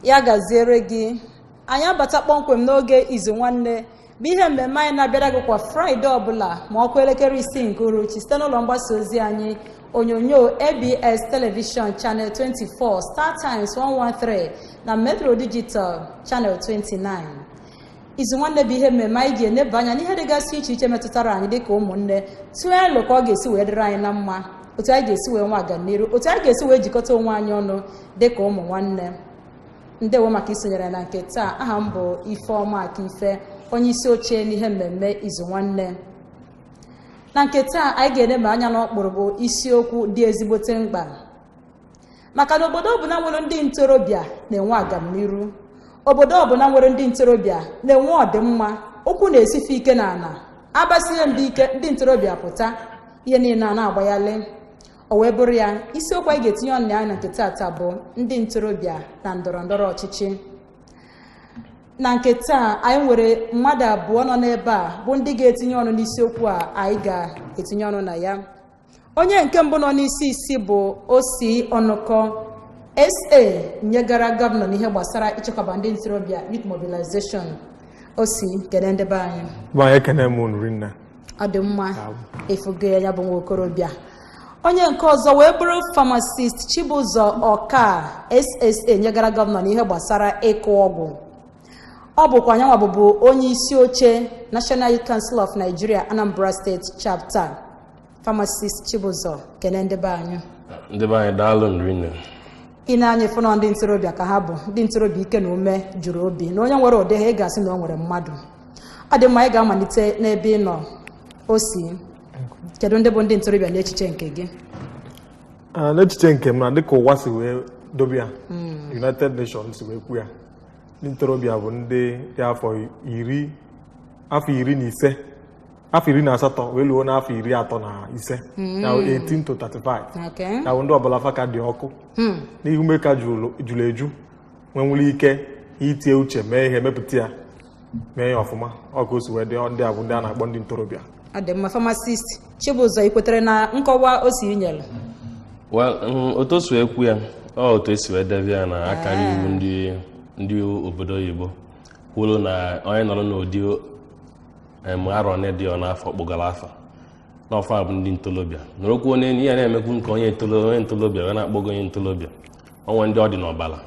Ya gaziere gị. Anyị abata kpọmkwem n'oge Izu Nwanne, bụ ihe mmemme anyị na-abịara gị kwa Fraịde ọbụla ma ọ kụọ elekere 6 nke uhuruchi, site n'ụlọ mgbasa ozi anyị, onyonyo ABS Television Channel 24, Star Times 113 na Metro Digital Channel 29. Izu Nwanne bụ ihe mmemme anyị ji eneba anya n'ihe dịgasị iche iche metụtara anyị dịka ụmụnne, tụọ elu ka ọ ga-esi wee dịrị anyị na mma, otu anyị ga-esi wee nwe aganiru, otu anyị ga-esi wee jikọta onwe anyị ọnụ dịka ụmụ nwanne. Ndewo maka isonyere na nke taa. Aha m bụ Ifeọma Akife, onye isi oche n'ihe mmemme Izu Nwanne. Na nke taa, anyị ga-eneba anya n'ọkpụrụkpụ isiokwu dị ezigbote mkpa, maka na obodo ọbụla nwere ndị ntorobịa na-enwe agamniru, obodo ọbụla nwere ndị ntorobịa na-enwe ọdịmma. Okwu na-esife ike n'ala, abasie ndị ike, ndị ntorobịa pụta, ihe niile a na-agbaghalị. O wee bụrụ ya, isiokwu anyị ga-etinye ọnụ ya na nke taata bụ ndị ntorobịa na ndọrọ ndọrọ ọchịchị. Na nke taa, anyị nwere mmadụ abụọ nọ n'ebe a bụ ndị ga-etinye ọnụ n'isiokwu a anyị ga-etinye ọnụ na ya. Onye nke mbụ nọ n'isi isi bụ Osi Ọnụkọ, SA nyegara gọvanọ n'ihe gbasara ịchịkọba ndị ntorobịa, youth mobilization. Osi, kene ndị be anyị. Bụ anyị, ekene m unu rinne. Ọ dị mma. Efugo ya bụ nwa okorobịa. Onye nke ọzọ wee bụrụ Pharmacist Chibụzọ Ọka, SSA nyegara gọvanọ n'ihe gbasara ịkụ ọgwụ. Ọ bụkwa anyanwa bụbu onye isi oche National Youth Council of Nigeria, Anambra State Chapter. Pharmacist Chibụzọ, kene ndị be anyị. Ndị be anyị, daalụ nrinne. Ị na-anya ịfụ na ndị ntorobịa ka ha bụ, ndị ntorobịa ike na ume juru obi, na onye nwere ụdị ha, ị ga-asị na o nwere mmadụ. Ọ dị mma. Anyị ga-amalite n'ebe ị nọ, Osi. Kedu ndị bụ ndị ntorobịa n'echiche nke gị? N'echiche nke m, na dịka ụwa si wee dobe ya, United Nations si wee kwu ya, ndị ntorobịa bụ ndị dị afọ 10, afọ 15, afọ 18 wee luo n'afọ 35, ya bụ 18 to 35. Ya bụ ndị ọbụla fa ka dị ọkụ n'ihu, ume ka juru eju, nwenwere ike itinye uche mee ihe, mepụta ya, mee ya ọfụma. Ọ ka o si wee dị. Ndị a bụ ndị a na-akpọ ndị ntorobịa. Ọ dị mma. Pharmacist Chibụzọ, ị kwetere na nkọwa o si nyere? Well, otu o si wee kwu ya, ọ otu esi wee debe ya na akara iwu ndị obodo oyibo kwuru na onye nọrọ n'ụdị arọ one dị ọ n'afọ kpụgara afọ n'ọfọ a bụ ndị ntorobịa. Nọrọkwuo n'elu ihe na-emekwu nke onye ntorobịa wee na-akpọgo onye ntorobịa. Onwe ndị ọ dị n'ọbara,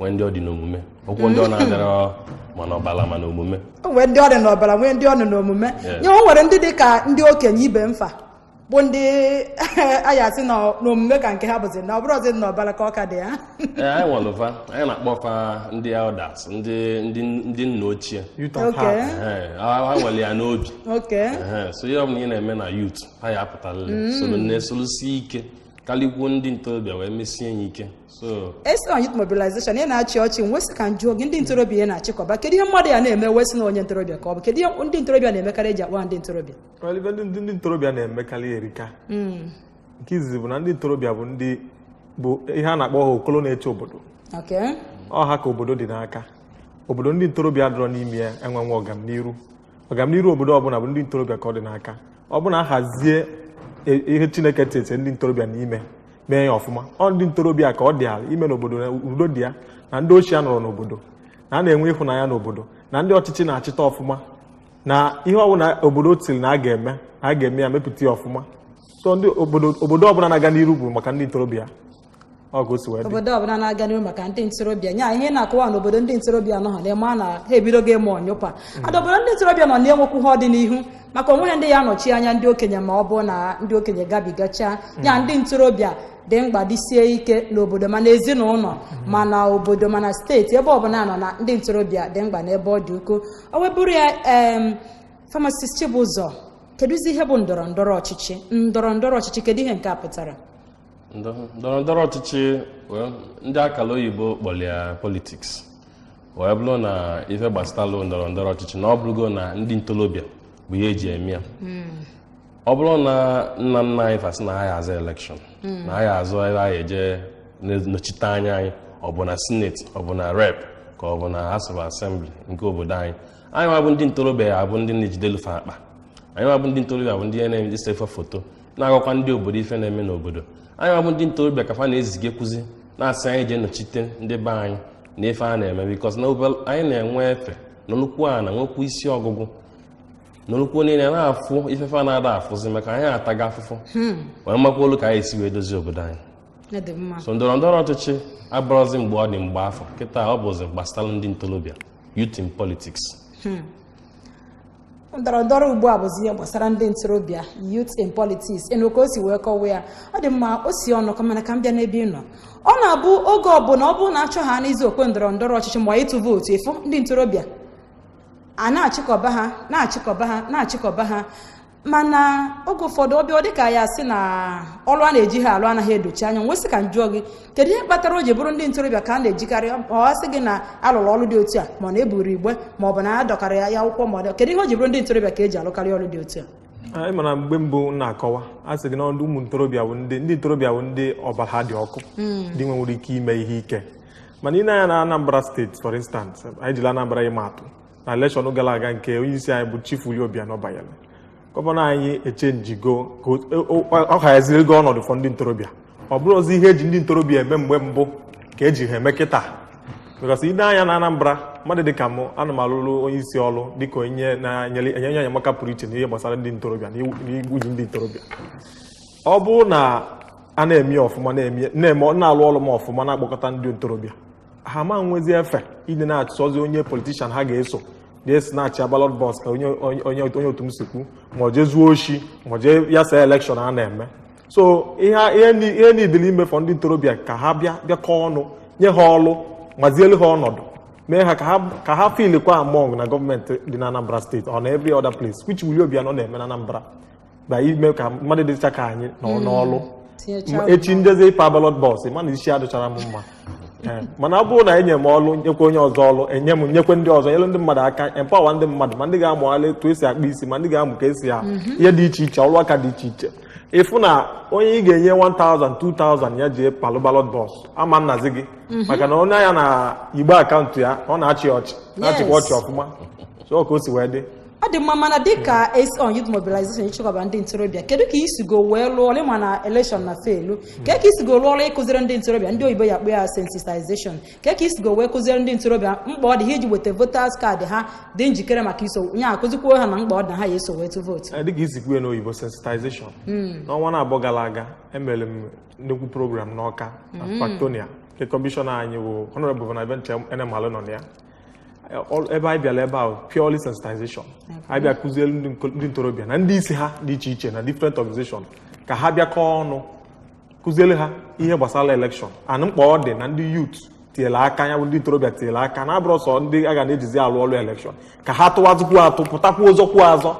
nwee ndị ọ dị n'omume, okwu ndị ọ na-adịrọ ma n'ọbara ma n'omume. O nwee ndị ọ dị n'ọbara, nwee ndị ọ dị n'omume. Yes. Nye o nwere ndị dị ka ndị okenye ibe mfa, bụ ndị anyị asị na n'omume ka nke ha bụzi, na ọ bụrụzi n'ọbara ka ọ ka dị ya. Ee, anyị nwere fa, anyị na-akpọ fa ndị elders, ndị nna ochie. Youth at heart. Ee, ha nwere ya n'obi. Ehe, so ihe ọbụla ị na-eme na youth, ha ya apụtarịrị soro na-esorosi ike karịkwuo ndị ntorobịa wee mesie ya ike, so Eso on youth mobilization, ị na-achị ọchị nwesị ka njụọ gị, ndị ntorobịa ị na-achịkọba, kedu ihe mmadụ ya na-eme wesị na onye ntorobịa ka ọ bụ? Kedu ihe ndị ntorobịa na-emekarị eji akpọ ha ndị ntorobịa? Well, ife ndị ntorobịa na-emekarị erika. Nke izizi bụ na ndị ntorobịa bụ ndị bụ ihe a na-akpọ ha okolo na-eche obodo. Ọ ha ka obodo dị n'aka. Obodo ndị ntorobịa dọrọ n'ime ya enwenwe ọganiru. Ọganiru obodo ọbụla bụ ndị ntorobịa ka ọ dị n'aka. Ọ bụ na ahazie ihe Chineke tete ndị ntorobịa n'ime, mee ya ọfụma, ọ ndị ntorobịa ka ọ dị ala ime n'obodo na udo dị ya, na ndị ochie nọrọ n'obodo, na a na-enwe ịhụnanya n'obodo, na ndị ọchịchị na-achịta ọfụma, na ihe ọbụla obodo tiri na a ga-eme, a ga-eme ya, mepụta ya ọfụma. So ndị obodo ọbụla na-aga n'iru bụ maka ndị ntorobịa. Ọ ka o si wee dị. Obodo ọbụla na-aga n'ihu maka ndị ntorobịa. Nya ihe na-akọwa na obodo ndị ntorobịa nọ ha na-eme na ha ebidogo ịma ọnyụpa ada. Obodo ndị ntorobịa nọ na-enwekwu ha ọdịnihu, maka onwe ha ndị ya anọchi anya ndị okenye, ma ọ bụ na ndị okenye gabigacha ya. Ndị ntorobịa dị mkpa, dịsie ike n'obodo, mana ezinụlọ, mana obodo, mana steeti, ebe ọbụla nọ na ndị ntorobịa dị mkpa n'ebe ọ dị ukwuu. O wee bụrụ ya, Pharmacist Chibụzọ, kedụzi ihe bụ ndọrọ ndọrọ ọchịchị? Ndọrọ ndọrọ ọchịchị, kedu ihe nke a pụtara? Ndọrọ ndọrọ ọchịchị, well, ndị akara oyibo kpọrọ ya politics. Wee bụrụ na ife gbasatalụ ndọrọ ndọrọ ọchịchị, na ọ bụrụgo na ndị ntorobịa bụ ihe eji eme ya. Ọ bụrụ na nna nna anyị fasị na anyị azụ election, na anyị azụ ebe anyị eje nọchite anya anyị, ọ bụ na senate, ọ bụ na rep, ka ọ bụ na House of Assembly nke obodo anyị, anyị nwa bụ ndị ntorobịa ya abụ ndị na-ejidelufe akpa. Anyị nwa bụ ndị ntorobịa bụ ndị na-esefe foto, na-agwakwa ndị obodo ife na-eme n'obodo. Anyị nwa bụ ndị ntorobịa ka fa na-ezigekwuzi, na-asị anyị jee nọchite ndị be anyị. n'ife a na-eme, because na anyị na-enwe efe n'olukwu a na nwekwu isi ọgụgụ n'olukwu niile na-afụ ifefe a na-ada afụzi, maka anyị ataga afụfụ wee makwa olu ka anyị esi wee dozie obodo anyị. So ndọrọ ndọrọ ọchịchị abụrụzi mgbe ọ dị mgbe afọ kịta, ọ bụzi gbasara ndị ntorobịa, youth in politics. Ndọrọ ndọrọ ugbu a bụzi ihe gbasara ndị ntorobịa, youth in politics. Ịnụ ka o si wee kọwa ya, ọ dị mma. O si ọnụ mana ka m bịa n'ebe ị nọ. Ọ na-abụ oge ọbụla ọ bụrụ na achọ ha n'izu okwe ndọrọ ndọrọ ọchịchị ma ịtụ vootu, ịfụ ndị ntorobịa a na-achịkọba ha, na-achịkọba ha, na-achịkọba ha. Mana oge ụfọdụ ọbịa ọ dịka ya sị na ọrụ a na-eji ha alụ anaghị edochi anya. Nwesị ka m jụọ gị, kedu ihe kpatara o ji bụrụ ndị ntorobịa ka a na-ejikarị ọ sị gị na alụrụ ọrụ dị otu a, ma ọ na-eburu igbe, ma ọ bụ na a dọkara ya akwụkwọ, ma ọ dị, kedu ihe o ji bụrụ ndị ntorobịa ka eji alụkarị ọrụ dị otu a? Ị mana mgbe mbụ m na-akọwa, a sị gị na ndị ụmụ ntorobịa bụ ndị ntorobịa bụ ndị ọbara ha dị ọkụ, ndị nwere ike ime ihe ike. Mana ị na-anya na Anambra Steeti, for instance, anyị jiri Anambra ịma atụ, na election gara aga nke onye isi anyị bụ Chief Willie Obianọ banyere, gọvanọ anyị echenjigo ka ọ haziri ego ọnọdụ for ndị ntorobịa. Ọ bụrụ ọzọ ihe eji ndị ntorobịa eme mgbe mbụ ka eji ha eme kịta, because ị anya na Anambra, mmadụ dịka mụ, ana m alụrụ onye isi ọrụ dịka onye na-enyere enye enyemaka pụrụ iche n'ihe gbasara ndị ntorobịa na igwuji ndị ntorobịa. Ọ bụrụ na a na-eme ya ọfụma, na-eme na-alụ ọrụ m ọfụma, na-akpọkọta ndị ntorobịa, ha ma nwezi efe ịdị na-achọzi onye politician ha ga-eso jee na-achị ballot box ka onye onye onye otu m si kwu, ma ọ jee zuo oshi, ma ọ jee ya saa election a na-eme. So ihe niile ime for ndị ntorobịa ka ha bịa bịakọ ọnụ, nye ha ọlụ, mazielu ha ọnọdụ, mee ha ka ha filikwa among na gọọmenti dị na Anambra Steeti or na every other place, which Willie Obianọ na-eme na Anambra ba ime ka mmadụ dịcha ka anyị nọ n'ọlụ. Echi ndezi ịpa ballot box, mana isi adịchara m mma. Mana ọ bụrụ na enye m ọlụ, nyekwa onye ọzọ ọlụ, enye m, nyekwe ndị ọzọ, nyere ndị mmadụ aka, empower ndị mmadụ, ma ndị ga-amụgharị etu esi akpa isi, ma ndị ga-amụ ka esi ihe dị iche iche, ọrụ aka dị iche iche. Ịfụ na onye ị ga-enye 1000 2000 ya ji palụ ballot box ama nnazi gị, maka na onye anya na igbe akaụntụ ya ọ na-achị ọchị, na-achịkwa ọchị ọfụma. So ka o si wee dị. Ọ dị mma. Mana dịka on youth mobilization, ịchịkọba ndị ntorobịa, kedu ka isigo wee lụọ ọrụ ma na election na felu? Ka ka isigo lụọ ọrụ ịkụziri ndị ntorobịa, ndị oyibo ya akpọ ya sensitization, ka ka isigo wee kụziri ndị ntorobịa mkpa ọ dị ha iji weta voters card ha dị njikere maka iso nye akụzikwuo ha na mkpa ọ dị ha ya eso wee tụ vootu? Dịka isi kwuo n'oyibo, sensitization, n'ọnwa na-abụọ gara aga emere m nnukwu program n'Ọka na Factonia, nke kọmishọna anyị bụ Honorable Bonaventure Enemalo nọ na ya. Ebe anyị bịara ebe ahụ, purely sensitization, anyị bịa kụziere ndị ntorobịa na ndị isi ha dị iche iche na different organization ka ha bịakọọ ọnụ, kụziere ha ihe gbasara election and mkpa ọ dị na ndị youth tinyere aka, ya bụ ndị ntorobịa tinyere aka, na abụrụ sọ ndị a ga na-ejizi alụ ọrụ election, ka ha tụwazikwu atụ, pụtakwuo ụzọ kwuo azọ.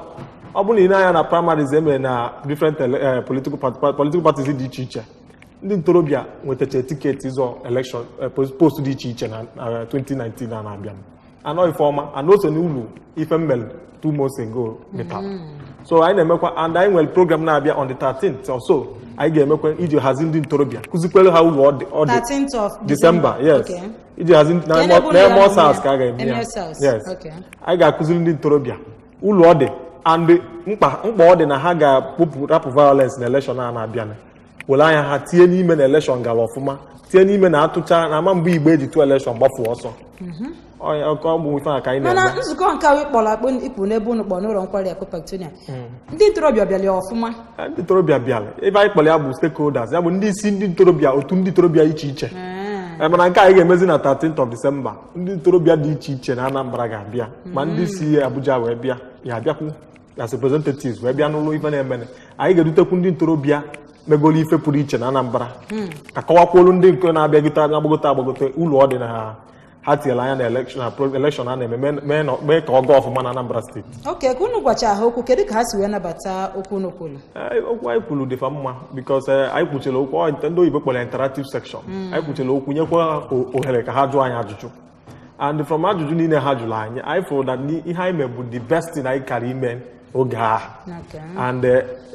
Ọ bụrụ na ị na-anya na primaries emere na different political parties dị iche iche, ndị ntorobịa nwetacha tiketi ịzọ election post dị iche iche na 2019 a na-abịa. Anọ ife ọma and o so n'ulu ife mmel 2 months ago metara. So anyị na-emekwa and anyị nwere program na-abịa on the 13th or so, anyị ga-emekwa iji hazi ndị ntorobịa, kụzikwere ha uru ọ dị 13th of December, yes, iji hazi na Emos House ka a ga-eme ya. Yes, anyị ga-akụziri ndị ntorobịa uru ọ dị and mkpa ọ dị na ha ga-akpụpụ, rapụ violence na election a na-abịa, were anya ha tinye n'ime na election gara ọfụma, tinye n'ime na atụcha na ama mgbe igbe eji tụọ election gbafuo ọsọ. Ọ bụ ife a ka anyị Mana na-eme. nzukọ nke ahụ ịkpọrọ akpọ ikpu n'ebe unu kpọrọ n'ụlọ nkwari akụ Pactonia, ndị ntorobịa bịara ya ọfụma? Ndị ntorobịa bịara. Ebe anyị kpọrọ ya bụ stakeholders, ya bụ ndị isi ndị ntorobịa, otu ndị ntorobịa iche iche. Mana nke anyị ga-emezi na 13th of December, ndị ntorobịa dị iche iche na Anambra ga-abịa, ma ndị si Abuja wee bịa ya abịakwu as representatives wee bịa n'ụlọ ife na-emene. Anyị ga-edutekwu ndị ntorobịa megolo ife pụrụ iche na Anambra ka kọwakwuolu ndị nke na-abịagite agbagote agbagote ụlọ ọ dị na ha tinyere anya na election, na election a na-eme mee ka ọ gaa ọfụma na Anambra Steeti. Ok, ka unu gwacha ha okwu, kedu ka ha si wee nabata okwu unu kwuru? Okwu anyị kwuru dịfa mma, because anyị kwuchara okwu ndị oyibo kpọrọ interactive section. Anyị kwuchara okwu, nyekwa ha ohere ka ha jụọ anyị ajụjụ, and from ajụjụ niile ha jụrụ anyị, anyị fụrụ that ihe anyị mee bụ the best thing anyị kara ime oge ahụ. And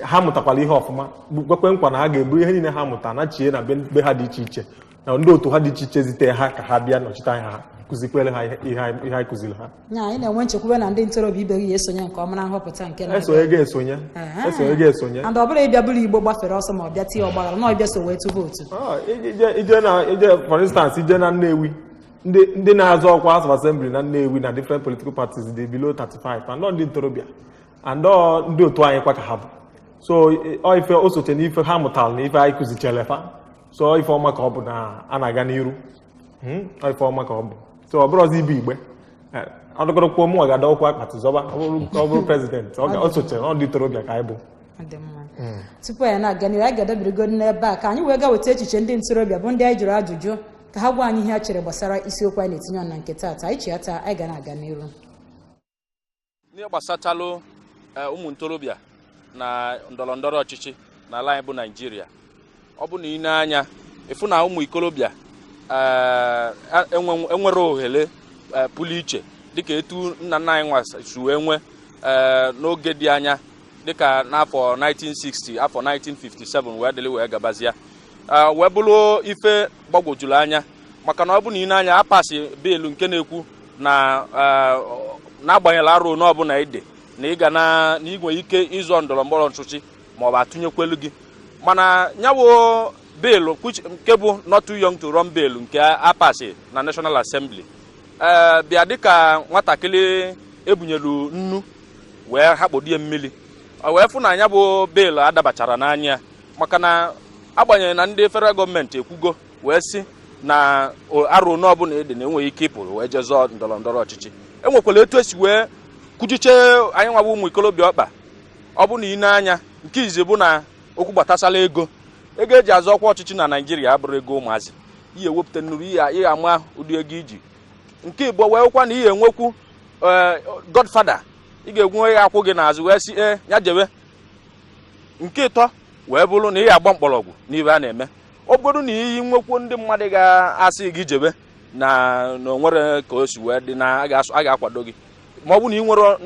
ha mụtakwara ihe ọfụma, kwekwe nkwa na ha ga-ebu ihe niile ha mụta na chie na be ha dị iche iche na ndị otu ha dị iche iche zite ha ka ha bịa nọchite anya ha, kụzikwere ha ihe anyị kụziri ha. Nya anyị na-enwe nchekwube na ndị ntorobịa ibe gị ga-esonye nke ọma na nhọpụta nke na-abịa. Esonye ga-esonye, esonye ga-esonye. And ọ bụrụ ịbịa bụrụ igbo gbafere ọsọ ma ọ bịa tinye ọgbaghara, na ọ bịa so wee tụ vootu. Ije na ije, for instance, ije na Nnewi Ndị na-azọ ọkwa House of Assembly na Nnewi na different political parties dị below 35, and ndị ntorobịa and ndị otu anyị kwa ka ha bụ. So ọ ife o soche n'ife ha mụtara na ife anyị kụzichere fa. So ife ọma ka ọ bụ na a na-aga n'iru. Ọ ife ọma ka ọ bụ. So ọ bụrụzi ibu igbe ọdụgọrọkwuo mụnwa ga-ada ọkwa akpati zọba, ọ bụrụ president, ọ soche ọ ndị ntorobịa ka anyị bụ. Tupu anyị na-aga n'iru, anyị ga-adabirigo n'ebe a ka anyị wee gaa weta echiche ndị ntorobịa bụ ndị anyị jụrụ ajụjụ ka ha gwa anyị ihe ha chere gbasara isiokwu anyị na-etinye ọnụ na nke taata. Anyị chiata, anyị ga na-aga n'iru. N'ihe gbasatalụ ụmụ ntorobịa na ndọrọ ndọrọ ọchịchị n'ala anyị bụ Naịjirịa, ọ bụ na ị na-anya ịfụ na ụmụ ikolobịa enwere ohere pụrụ iche dịka etu nna nna anyị nwa si wee nwee n'oge dị anya, dịka n'afọ 1960, afọ 1957 wee dịrị wee gabazie, wee bụrụ ife gbagwojuru anya. Maka na ọ bụ na ị na-anya apasị biilu nke na-ekwu na n'agbanyeghị arụ n'ọbụla ide na ị ga na inwe ike ịzọ ndọrọ ndọrọ ọchịchị ma ọ bụ atụnyekwelu gị, mana nyawo biilu nke bụ Not Too Young to Run bill nke apasị na National Assembly bịa dịka nwatakịrị ebunyelu nnu wee hakpodie mmiri, wee fụ na ya bụ biilu adabachara n'anya. Maka na agbanyeghị na ndị federal gọọmenti ekwugo wee sị na arụ n'ọbụla ede na enweghị ike ịpụrụ wee jee zọọ ndọrọ ndọrọ ọchịchị, enwekwara etu esi wee kujiche anyị nwabụ ụmụ ikolobịa ọkpa. Ọ bụ na ị na-anya nke izi bụ na okwu gbatasala ego eji azọ ọkwa ọchịchị na Naịjirịa abụrụ ego ụmụazị, ihe ewepụta nnuru ihe ama ụdị ego iji. Nke igbo wee kwa na ihe enwekwu godfather, ị ga-egwu ya akwụ gị n'azụ wee sị ee ya jebe. Nke ịtọ wee bụrụ na ị agba mkpọrọgwụ n'ibe a na-eme, ọ bụrụ na iyi nwekwuo ndị mmadụ ga-asị gị jebe na onwere ka o si wee dị na a ga-akwado gị, ma ọ bụ na ị nwere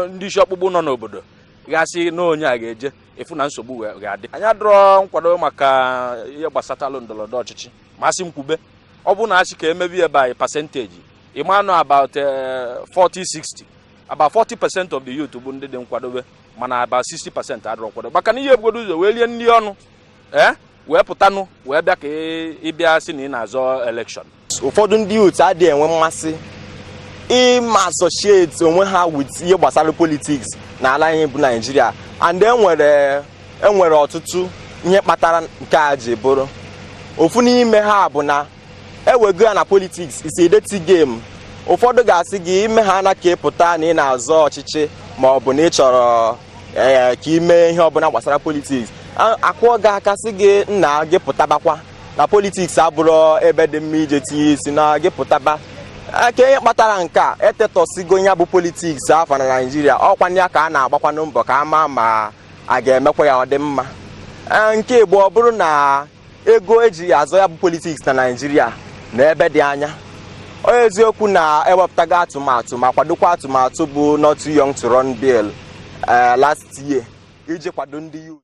ndị isi ọkpụkpụ nọ n'obodo ga-asị na onye a ga-eje, ịfụ na nsogbu ga-adị. Anyị adọrọ nkwado maka ihe gbasatalụ ndọrọ ndọrọ ọchịchị, ma asị m kwube, ọ bụ na asị ka emebi ya by percentage, ịma nọ about 40-60, about 40% of the youth bụ ndị dị nkwadobe, mana about 60% adọrọ nkwado. Maka na ihe ebugodo ụzọ wee rie nri ọnụ wee pụtanụ wee bịa ka ị bịa sị na ị na-azọ election. Ụfọdụ ndị youth adịghị enwe mmasị ịma associate onwe ha with ihe gbasara politics n'ala anyị bụ Naịjirịa, and enwere ọtụtụ ihe kpatara nke a ji bụrụ. Ofu n'ime ha bụ na ewego ya na politics is a dirty game. Ụfọdụ ga-asị gị ime ha na ka ịpụta na ị na-azọ ọchịchị ma ọ bụ na ị chọrọ ka ime ihe ọbụla gbasara politics, akwụọ gị aka sị gị nna gị pụtabakwa na politics abụrụ ebe dị mma ije tinye isi, na gị pụtaba. Ka ihe kpatara nke a etetọsigo ya bụ politics afọ na Naịjirịa, ọkwa ya ka a na-agbakwanụ mbọ ka ama ma a ga-emekwa ya ọ dị mma. Nke igbo ọ bụrụ na ego eji azọ ya bụ politics na Naịjirịa na ebe dị anya, ọ eziokwu na ewepụtago atụmatụ ma kwadokwa atụmatụ bụ Not Too Young to Run bill last year iji kwado ndị youth.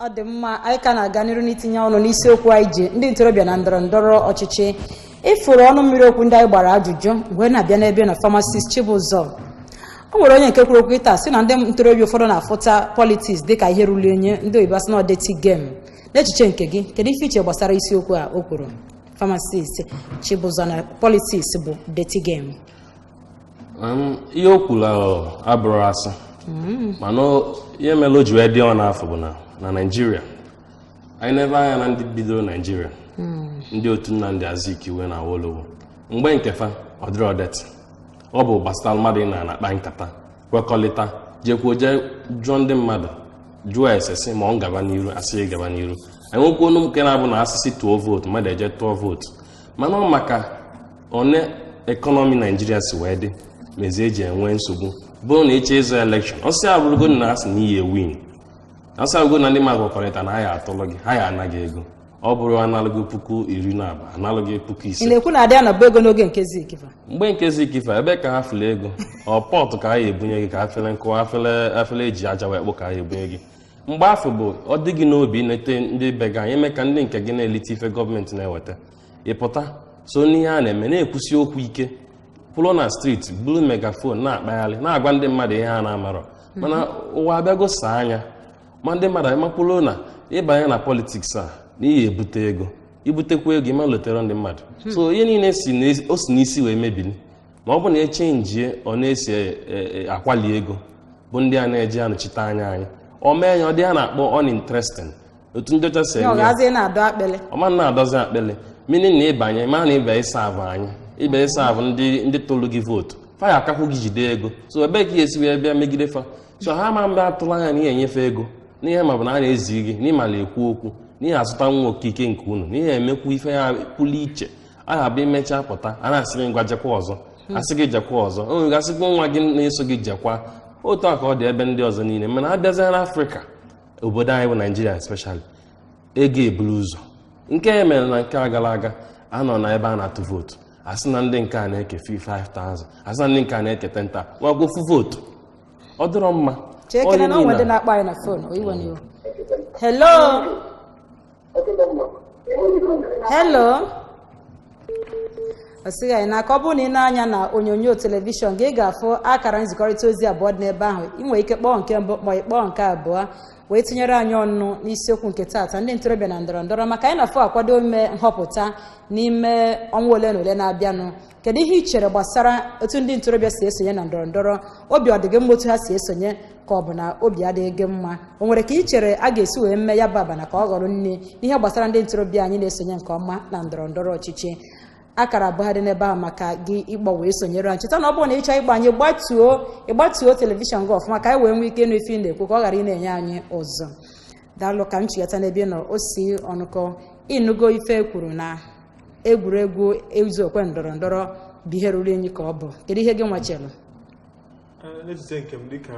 Ọ dị mma, anyị ka na-aga n'iru n'itinye ọnụ n'isiokwu anyị ji ndị ntorobịa na ndọrọ ndọrọ ọchịchị. Ịfụrụ ọnụ mmiri okwu ndị anyị gbara ajụjụ mgbe na-abịa n'ebe na pharmacist Chibụzọ, o nwere onye nke kwuru okwu taa sị na ndị ntorobịa ụfọdụ na-afụta politics dịka ihe ruru unyi, ndị oyibo asị na ọ dirty game. N'echiche nke gị, kedu ife iche gbasara isiokwu a o kwuru, pharmacist Chibụzọ, na politics bụ dirty game? Ihe o kwuru ahụ abụrụ asị, mana ihe mere o ji wee dị ọ n'afọ bụ na Naịjirịa anyị na-ebe anya na ndị bidoro Naịjirịa, ndị otu Nnamdi Azikiwe na Awolowo, mgbe nke fa ọ dịrị dirty, ọ bụ gbasara mmadụ ị na-akpa nkata kwekọrịta jekwuo jee jụọ ndị mmadụ, jụọ ese sị ma ọ gaba n'iru, asị gaba n'iru. Anyị nwekwu onu nke na-abụ na asịsị tụọ vootu, mmadụ eje tụọ vootu, mana ọ maka one economy Naijiria si wee dị mezie eji enwe nsogbu bụrụ na ịchọ ịzụ election, ọsị abụrụgo na asị na iyi win, asị abụrụgo na ndị mmadụ kwekọrịta na ha ya atụlụ gị, ha ya anaghị ego, Ọ bụrụ analụgị 12,000, analụgị puku Ị ise. na-ekwu na adị anabụ ego n'oge nke Zik fa? Mgbe nke Zik fa, ebe ka ha fụlụ ego? Ọ pọtụ ka ha ebunye gị, ka afele nkụ, afele eji aja wee kpụ ka ha ebunye gị. Mgbe afọ bụ ọ dị gị n'obi inete ndị be gị anya, ime ka ndị nke gị na-elite ife gọọmenti na-eweta. Ịpụta so n'ihe a na-eme, na-ekwusi okwu ike, pụrụ na street, buru megaphone, na-akpagharị, na-agwa ndị mmadụ ihe ha na-amarọ. Mana ụwa abịago saa anya, ma ndị mmadụ amakwulo na ịbanye na politics a n'ihi ebute ego, ibutekwa ego, ịma lotere ndị mmadụ. So ihe niile si o si n'isi wee mebili. Ma ọ bụ na echenjie, ọ na-esi akwali ego bụ ndị a na-eji anọchite anya anyị, o mee ya ọ dị a na-akpọ uninteresting, otu ndị ọcha si Ya ọ eme ya. ga-azị na-adọ akpịlị. Ọma na-adọzi akpịlị, meaning na ịbanye, ma na ịbịa ịsa avụ anyị, ịbịa ịsa avụ ndị tụrụ gị vootu, fa ya akakwu gị jide ego. So ebee ka ị ga-esi wee bịa megide fa? So ha ma mba atụrụ anya na ihe enyefe ego n'ihe, ma bụ na a na-ezi gị n'ịmala ekwu okwu, n'ihe azụta nwa okike nke unu, n'ihe emekwu ife ya pụrụ iche. A ga-abịa imechaa pụta, a na-asị gị ngwa jekwa ọzọ, asị gị jekwa ọzọ, o nwere asịkwa nwa gị na-eso gị jekwa. Otu a ka ọ dị ebe ndị ọzọ niile. Mana abịazịa n'Afrịka, obodo anyị bụ Naijiria especially, ego eburu ụzọ. Nke e mere na nke a gara aga, anọ na ebe a na-atụ vootu, asị na ndị nke a na-eke 5000, asị na ndị nke a na-eke 10,000, nwakwa ofu vootu. Ọ dịrọ mma. Chee ekele Onye na o nwere ndị niile na-akpọ anyị na phone. Iwe n'iwe. Hello, hello. Ọ sịghị anyị n'aka. Ọ bụrụ na ị na-anya na onyonyo telivishọn gị, ị ga-afụ akara nzikọrịta ozi abụọ dị n'ebe ahụ. Ị nwere ike kpọọ nke mbụ ma ị kpọọ nke abụọ wee tinyere anyị ọnụ n'isiokwu nke taata, ndị ntorobịa na ndọrọ ndọrọ, maka anyị na-afụ akwado ime nhọpụta n'ime ọnwa ole na ole na-abịanụ. Kedu ihe ị chere gbasara otu ndị ntorobịa si esonye na ndọrọ ndọrọ? Obi ọ dị gị mma otu ha si esonye, ka ọ bụ na obi adịghị gị mma? O nwere ka ị chere a ga-esi wee mee ya bụ abana ka ọ ghọrọ nne n'ihe gbasara ndị ntorobịa anyị na-esonye nke ọma na ndọrọ ndọrọ ọchịchị? Akara abụọ dị n'ebe ahụ maka gị ịkpọ wee sonyere anyị. Cheta na ọ bụrụ na ị chọọ ịgba anyị, ịgbatuo telivishọn gị ọfụma ka anyị wee nwee ike ịnụ ife ị na-ekwu, ka ọ ghara ị na-enye anyị ụzọ. Daalụ. Ka m chighata n'ebe ị nọ, o si ọnụkọ ịnụgo ife kwuru na egwuregwu izu okwe ndọrọ ndọrọ bụ ihe ruru enyi ka ọ bụ. Kedu ihe gị nwachere? N'echiche nke m, dịka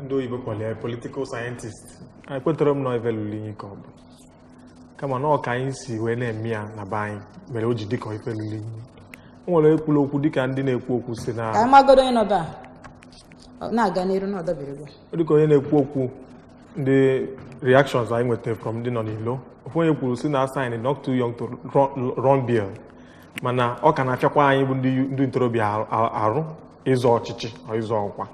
ndị oyibo kpọrọ ya political scientist, ekwetara m na ife lụrụ inyi ka ọ bụ, kama na ọ ka anyị si wee na-eme ya na be anyị mere o ji dịka ife lụrụ inyi. O nwere ekwula okwu dịka ndị na-ekwu okwu si na Ka anyị magodo onye nọ ebe a. Ọ na-aga n'iru na ọdọbirigo. Dịka onye na-ekwu okwu, ndị reactions anyị nwetara from ndị nọ n'ilo, ofu onye kwuru si na sign not too young to run bill, mana ọ ka na-achọkwa anyị bụ ndị ntorobịa arụ ịzọ ọchịchị ọ ịzọ ọkwa.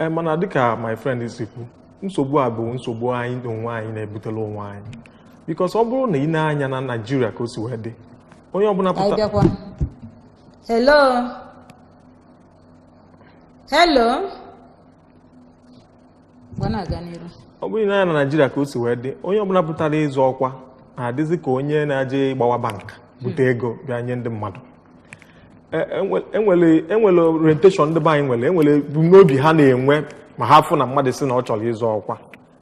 Ee, mana dịka my friend si kwu, nsogbu a bụ nsogbu anyị onwe anyị na-ebutela onwe anyị, because ọ bụrụ na ị na-anya na Naijiria ka o si wee dị, onye ọbụla Ka anyị pụta bịakwa. Hello, hello. Gwa na-aga n'iru. Ọ bụrụ na anya na Naijiria ka o si wee dị, onye ọbụla pụtara ịzọ ọkwa na-adịzi ka onye na-aje ịgbawa bank bute ego bịa nye ndị mmadụ. Enwere orientation ndị be anyị nwere, enwere ebumnobi ha na-enwe ma ha fụ na mmadụ sị na ọ chọrọ ịzọ ọkwa,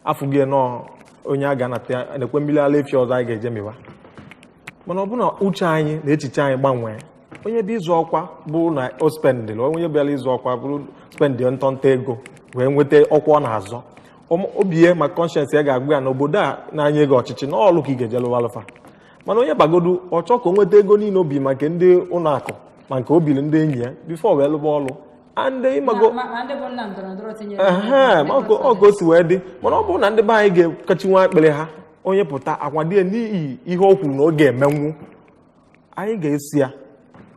afụ gị nọọ onye a ga-anata ya na-ekwe mmiri ara efi ọzọ anyị ga-eje mịwa. Mana ọ bụ na uche anyị na echiche anyị gbanwee, onye bụ ịzọ ọkwa bụ na o spendịrị, onye bịara ịzọ ọkwa bụrụ spendị ntọnta ego wee nweta ọkwa ọ na-azọ, obi ya ma conscience ya ga-agwa ya na obodo a na-anya ego ọchịchị na ọlụ ka ị ga-eje lụwa alụfa. Mana onye bagodu ọ chọọ ka o nweta ego niile obi ma nke ndị ụlọ akụ ma nke o biri ndị enyi ya before wee lụba ọlụ and ịmago Ma ndị bụ nna ndọrọ ndọrọ tinyere ehe, ma ọ ka o si wee dị. Mana ọ bụrụ na ndị be anyị ga-akachi nwa ekpere ha, onye pụta akwado ya n'ihi ihe o kwuru na ọ ga-emenwu, anyị ga-esi ya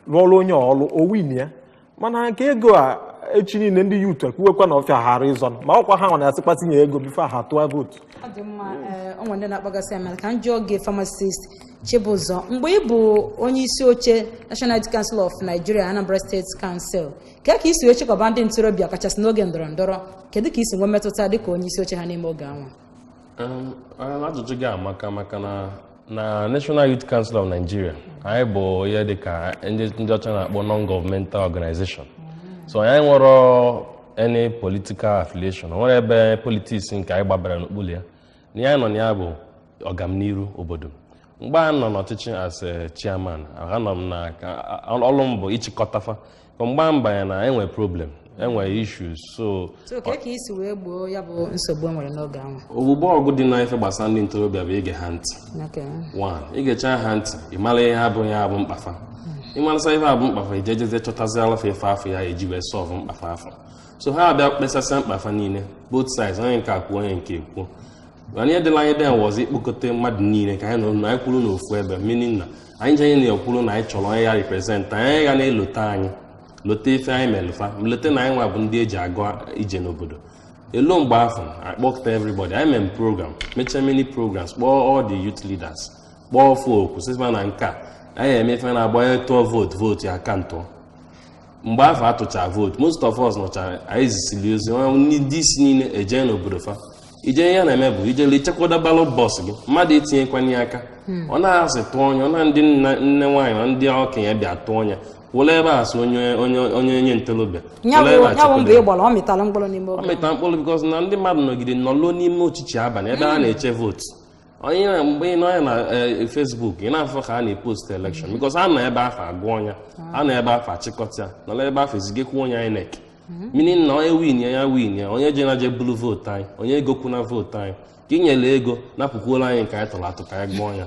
rụọrụ onye ọlụ o win ya. Mana nke ego a, echi niile ndị youth ekwuwekwa na ọfịa ghara ịzọ, ma ọkwa ha nwa na-asịkwa tinye ego before ha tụọ vootu. Ọ dị mma. Ee, o nwere ndị na-akpọgasị ya, ka m jụọ gị, pharmacist Chibụzọ, mgbe ị bụ onye isi oche National Youth Council of Nigeria, Anambra State Council, ka isi wee chịkọba ndị ntorobịa, kachasị n'oge ndọrọ ndọrọ? Kedu ka isi nwee mmetụta dịka onye isi oche ha n'ime oge anwa? Ajụjụ gị amaka, maka na National Youth Council of Nigeria anyị bụ ihe dịka ndị ọcha na-akpọ non-governmental organization, so anyị nwere any political affiliation, o nwere ebe politics nke anyị gbabara n'okpuru ya. Na ya nọ na ya bụ ọganiru obodo. Mgbe a nọ n'ọchịchị as a chairman, anọ m na ọlụ m bụ ịchịkọtafa. Ka mgbe m banye na enwe problem Enwere issues, so So ka isi wee gboo ya bụ nsogbu e nwere n'oge ahụ? Ogbugbo ọgụ dị na ife gbasara ndị ntorobịa bụ ige ha ntị. One, igecha ha ntị, ị mara ihe abụghị ya bụ mkpafa. Ịmarasa ihe abụ mkpafa, ije jezie chọtazi alụfa ife afọ ya eji wee solve mkpafa afọ. So ha abịa kpesasịa mkpafa niile, both sides, onye nke akwuo, onye nke ekwuo. Mana ihe dịla anyị den wọzọ ikpokọta mmadụ niile ka anyị nọ na anyị kwuru n'ofu ebe, meaning na anyị je anyị na-ekwuru na anyị chọrọ onye ya represent anyị, ga na-elote anyị, lote ife anyị melụfa, lote na anyị nwa bụ ndị eji agụ ije n'obodo. Elu mgbe afọ akpọkọta everybody, anyị mere program, mechaa many programs, kpọọ all the youth leaders, kpọọ ofu okwu sịfa na nke a anyị eme ife na-agba onye tụọ vootu, vootu ya aka ntụọ. Mgbe afọ atụcha vootu, most of us nọcha, anyị zisiri ozi onye ndị isi niile eje n'obodo fa. Ije ihe na-eme bụ ijele ichekwado ballot box gị, mmadụ etinyekwana ya aka, ọ na-asị tụọ onye, ọ na ndị nne nwaanyị na ndị okenye bịa tụọ onye wụla ebe a sị onye onye onye onye ntorobịa ya wụla ebe a bụ ya bụ mbọ chekwado. ị gbara, ọ mịtara mkpụrụ n'ime Ọ oge? mịta mkpụrụ, because na ndị mmadụ nọgide nọluo n'ime uchichi abalị ebe a na-eche vootu. Onye na mgbe ị nọ ya na Facebook, ị na-afụ ka a na-epost election, because a nọ ebe afọ agụ ọnya, a nọ ebe afọ achịkọta ya, nọrọ ebe afọ ezigekwu onye INEC, meaning na onye win ya, ya win ya, onye je na je bulu vootu anyị, onye egokwu na vootu anyị ka ị nyere ego napụkwuola anyị nke anyị tụrụ atụ ka anyị gụọ ya.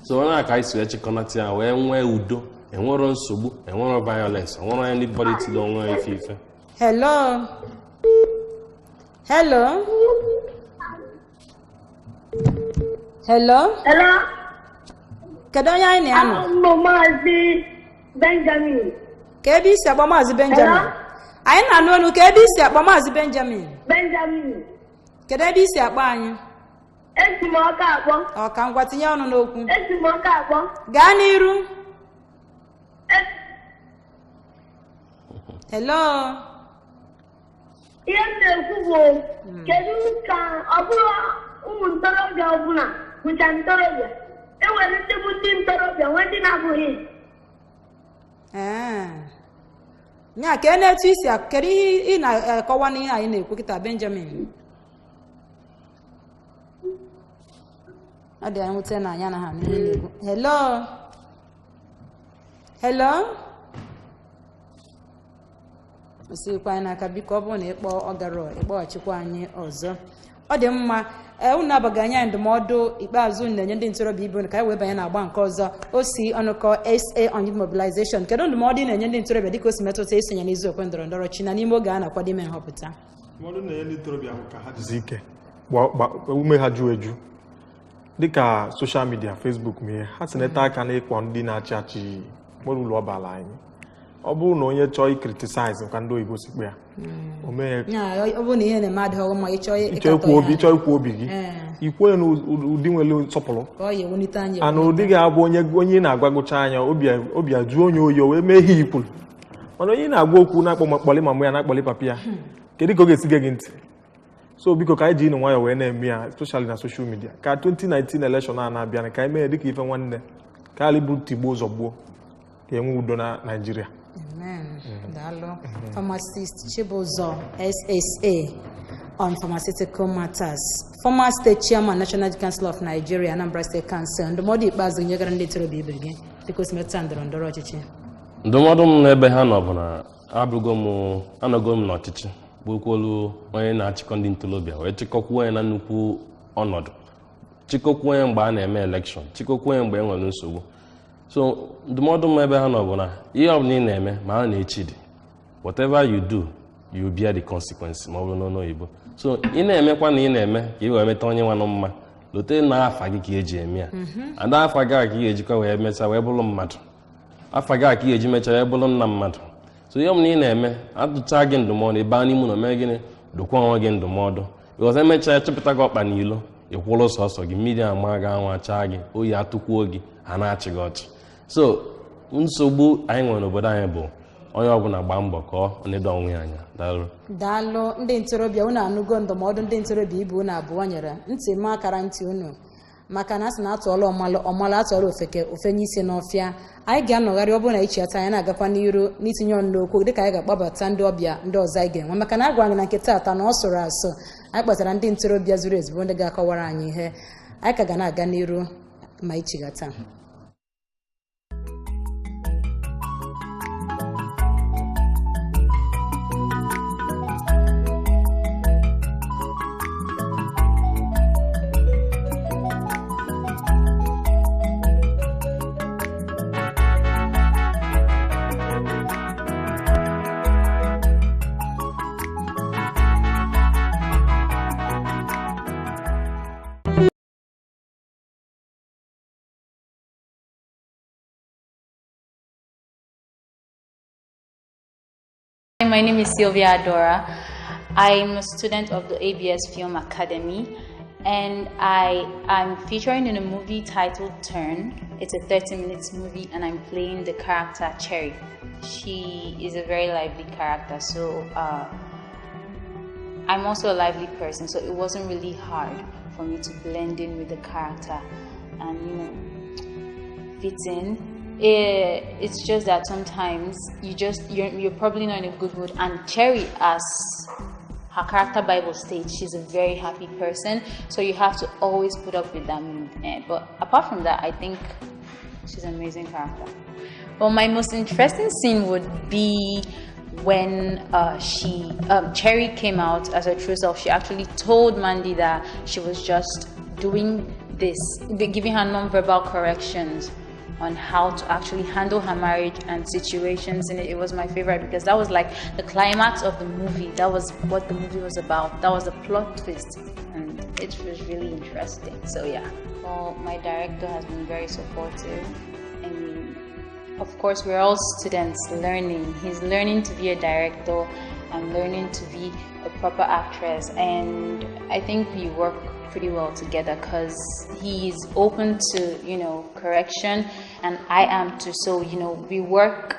So onye a ka anyị si wee chịkọnata ya wee nwee udo, enwero nsogbu, enwero violence, enwero onye ndị body tiri onwe ya ife ife. Hello, hello, hello. Hello. Kedu onye anyị na-anọ? Abụ m Maazị Benjamin. Ka ebe isi akpọ, Maazị Benjamin? Hello? Anyị na-anụ olu. Ka ebe isi akpọ, Maazị Benjamin? Benjamin. Kedu ebe isi akpọ anyị? Esi m Ọka akpọ. Ọ ka ngwa, tinye ọnụ n'okwu. Esi m Ọka akpọ. Gaa n'iru. Hello. Ihe m na-ekwu bụ, kedu ka ọ bụrụ ụmụ ntorobịa ọbụla bụcha ntorobịa? E nwere ndị bụ ndị ntorobịa, nwee ndị na-abụghị. Ee, nya ka e na-etu isi kedu ihe ị na-akọwa n'ihe anyị na-ekwu kịta, Benjamin? Ọ dị anyị nwute na anyị anaghị anụ ihe ị na-ekwu. Hello, hello. Osikwa anyị n'aka, biko, ọ bụrụ na ịkpọ ọ gara, ịkpọghachikwa anyị ọzọ. Ọ dị mma. Ee, unu abaghị anyị ndụmọdụ ikpeazụ unu na-enye ndị ntorobịa ibe unu, ka anyị wee banye n'agba nke ọzọ. O si ọnụkọ SA on youth mobilization, kedu ndụmọdụ ị na-enye ndị ntorobịa dịka o si metụta isonye n'izu okwe ndọrọ ndọrọ chi na n'ime oge a na-akwado ime nhọpụta? Ndụmọdụ na-enye ndị ntorobịa bụ ka ha jisie ike, ume ha ju eju, dịka social media, Facebook, ma ihe ha tineta aka n'ịkpọ ndị na-achị achị nwere ụlọ ọbala anyị. Ọ bụrụ na onye chọọ icriticize ka ndị oyibo si kpe ya, o mee. Ya, ọ bụrụ na ihe na-eme adịghị mma, ịchọ ịchọ ịkatọ ikwu obi ya. Ịchọ ikwu obi gị, ikwuo ya n'ụdị nwere nsọpụrụ, ka ọ ya ewulite anyị. Ana ụdị ga-abụ onye onye ị na-agwagụcha anya obi, obi ajụọ onye oyi, o wee mee ihe ikwuru. Mana onye ị na-agwa okwu na-akpọ kpọlị mama ya, na-akpọlị papa ya, kedu ka ọ ga-esi gee gị ntị? So biko, ka anyị ji ịnụ nwayọọ wee na-eme ya, especially na social media, ka 2019 election a na-abịa, ka anyị mee ya dịka ife nwanne, ka anyị bụ tigbuo zọgbuo, ka enwe udo na Naịjirịa. Amen. Daalụ. Pharmacist Chibuzor SSA on Pharmaceutical Matters, former state chairman, National Council of Nigeria, Anambra State Council. Ndụmọdụ ikpeazụ nyegara ndị ntorobịa ibe gị dịka o si metụta ndọrọ ndọrọ ọchịchị? Ndụmọdụ m n'ebe ha nọ bụ na abụgo m, anọgo m n'ọchịchị, bụkwolu onye na-achịkọ ndị ntorobịa, wee chịkọkwuo ya na nnukwu ọnọdụ, chịkọkwuo ya mgbe a na-eme election, chịkọkwuo ya mgbe e nwere nsogbu. So ndụmọdụ m ebe ha nọ bụ na ihe ọbụla ị na-eme, ma a na-echi dị, whatever you do, you bear the consequence, ma ọ bụrụ n'ọnụ oyibo. So ị na-emekwa na ị na-eme ka ị wee meta onye nwanụ mma, lote na afa gị ka eji eme ya. Ada afa gị a ka ị ga-ejikwa wee mechaa wee bụrụ mmadụ, afa gị a ka ị ga-eji mechaa wee bụrụ nna mmadụ. So ihe ọbụla ị na-eme, atụcha gị ndụmọdụ, ịbaa n'ime ụlọ, mee gịnị, dokwa onwe gị ndụmọdụ, because emechaa chịpụta gị ọkpa n'ilo, ịkwụrụ sọsọ gị, mmiri ama gị, anwụ achaa gị, oyi atụkwuo gị, a na-achị gị ọchị. So nsogbu anyị nwere n'obodo anyị bụ onye ọbụla gbaa mbọ ka ọ nedo onwe ya anya. Daalụ. Daalụ. Ndị ntorobịa, unu anụgo ndụmọdụ ndị ntorobịa ibe unu abụọ nyere. Ntị ma akara ntị unu, maka na a sị na atụọla ọmalụ ọmalụ, atụọla ofeke ofenye isi n'ọfịa. Anyị ga-anọgharị, ọ bụrụ na ichiata anyị na-agakwa n'iru n'itinye ọnụ n'okwu, dịka anyị ga-akpọbata ndị ọbịa ndị ọzọ anyị ga-enwe, maka na a gwara anyị na nke taata na ọ sụrụ asụ. Anyị kpọtara ndị ntorobịa zuru ezu bụ ndị ga-akọwara anyị ihe. Anyị ka ga na-aga n'iru ma ichighata. my name is Sylvia Adora. I'm a student of the ABS Film Academy, and I am featuring in a movie titled Turn. It's a 30-minute movie, and I'm playing the character Cherry. She is a very lively character, so I'm also a lively person, so it wasn't really hard for me to blend in with the character and, you know, fit in. It's just that sometimes you're probably not in a good mood, and Cherry, as her character Bible states, she's a very happy person, so you have to always put up with that mood. But apart from that, I think she's an amazing character. Well, my most interesting scene would be when Cherry came out as her true self. She actually told Mandy that she was just doing this, giving her non-verbal corrections on how to actually handle her marriage and situations, and it was my favorite because that was like the climax of the movie. That was what the movie was about. That was the plot twist, and it was really interesting. So yeah. Well, my director has been very supportive. I mean, of course, we're all students learning. He's learning to be a director. I'm learning to be a proper actress, and I think we work pretty well together because he is open to, you know, correction, and I am too. So, you know, we work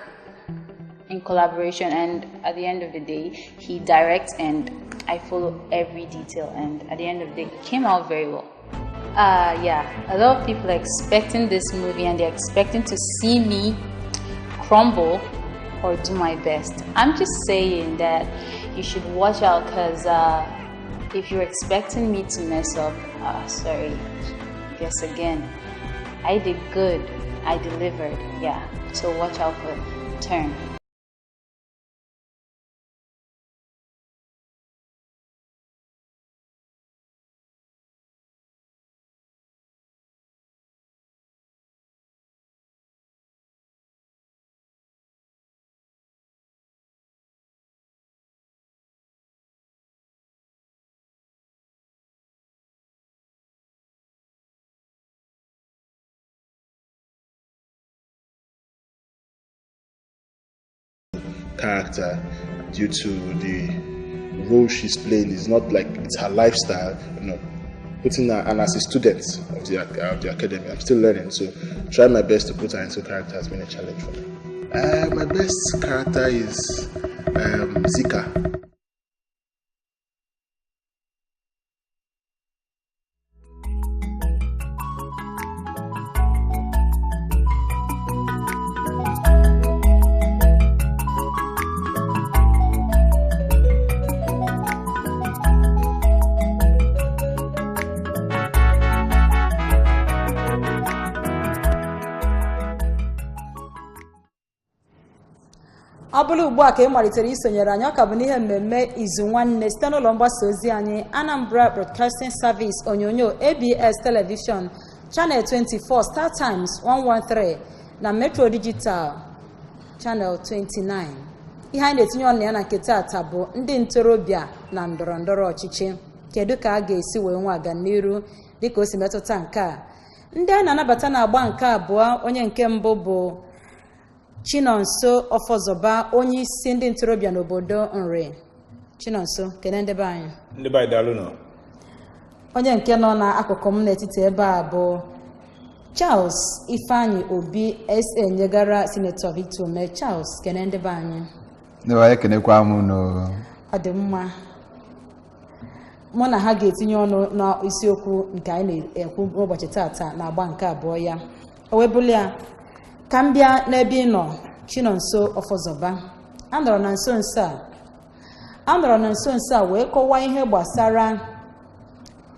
in collaboration, and at the end of the day, he directs and I follow every detail, and at the end of the day, it came out very well. Yeah, a lot of people are expecting this movie, and they're expecting to see me crumble or do my best. I'm just saying that you should watch out, because if you're expecting me to mess up, sorry, guess again. I did good. I delivered, yeah. So watch out for Turn. Character, due to the role she's playing, is not like it's her lifestyle, you know, putting her, and as a student of the academy, I'm still learning, so trying my best to put her into character has been a challenge for me. My best character is Zika. Ọ bụrụ ugbu a ka ị malitere isonyere anyị, ọ ka bụ n'ihe mmemme Izu Nwanne site n'ụlọ mgbasa ozi anyị Anambra Broadcasting Service, onyonyo ABS Television Channel 24, Star Times 113 na Metro Digital Channel 29. Ihe anyị na-etinye ọnụ ya na nke taata bụ ndị ntorobịa na ndọrọ ndọrọ ọchịchị. Kedu ka a ga-esi wee nwee aganiru dịka o si metụta nke a? Ndị a na-anabata na-agba nke abụọ, onye nke mbụ bụ Chinonso Ọfọzọba, onye isi ndị ntorobịa n'obodo Nri. Chinonso, kene ndị be anyị. Ndị be anyị, daalụ nọ. Onye nke nọ n'akụkụ m n'etiti ebe a bụ Charles Ifeanyi Obi, SA nyegara Sinetọ Victor Umeh. Charles, kene ndị be anyị. Ndị be anyị, ekenekwa m unu. Ọ dị mma. Mụ na ha ga-etinye ọnụ n'isiokwu nke anyị na-ekwu n'ụbọchị taata na agba nke abụọ ya. O wee bụrụ ya, ka m bịa n'ebe ị nọ, Chinonso Ọfọzọba. A nọrọ na nso nso a a nọrọ na nso nso a wee kọwaa ihe gbasara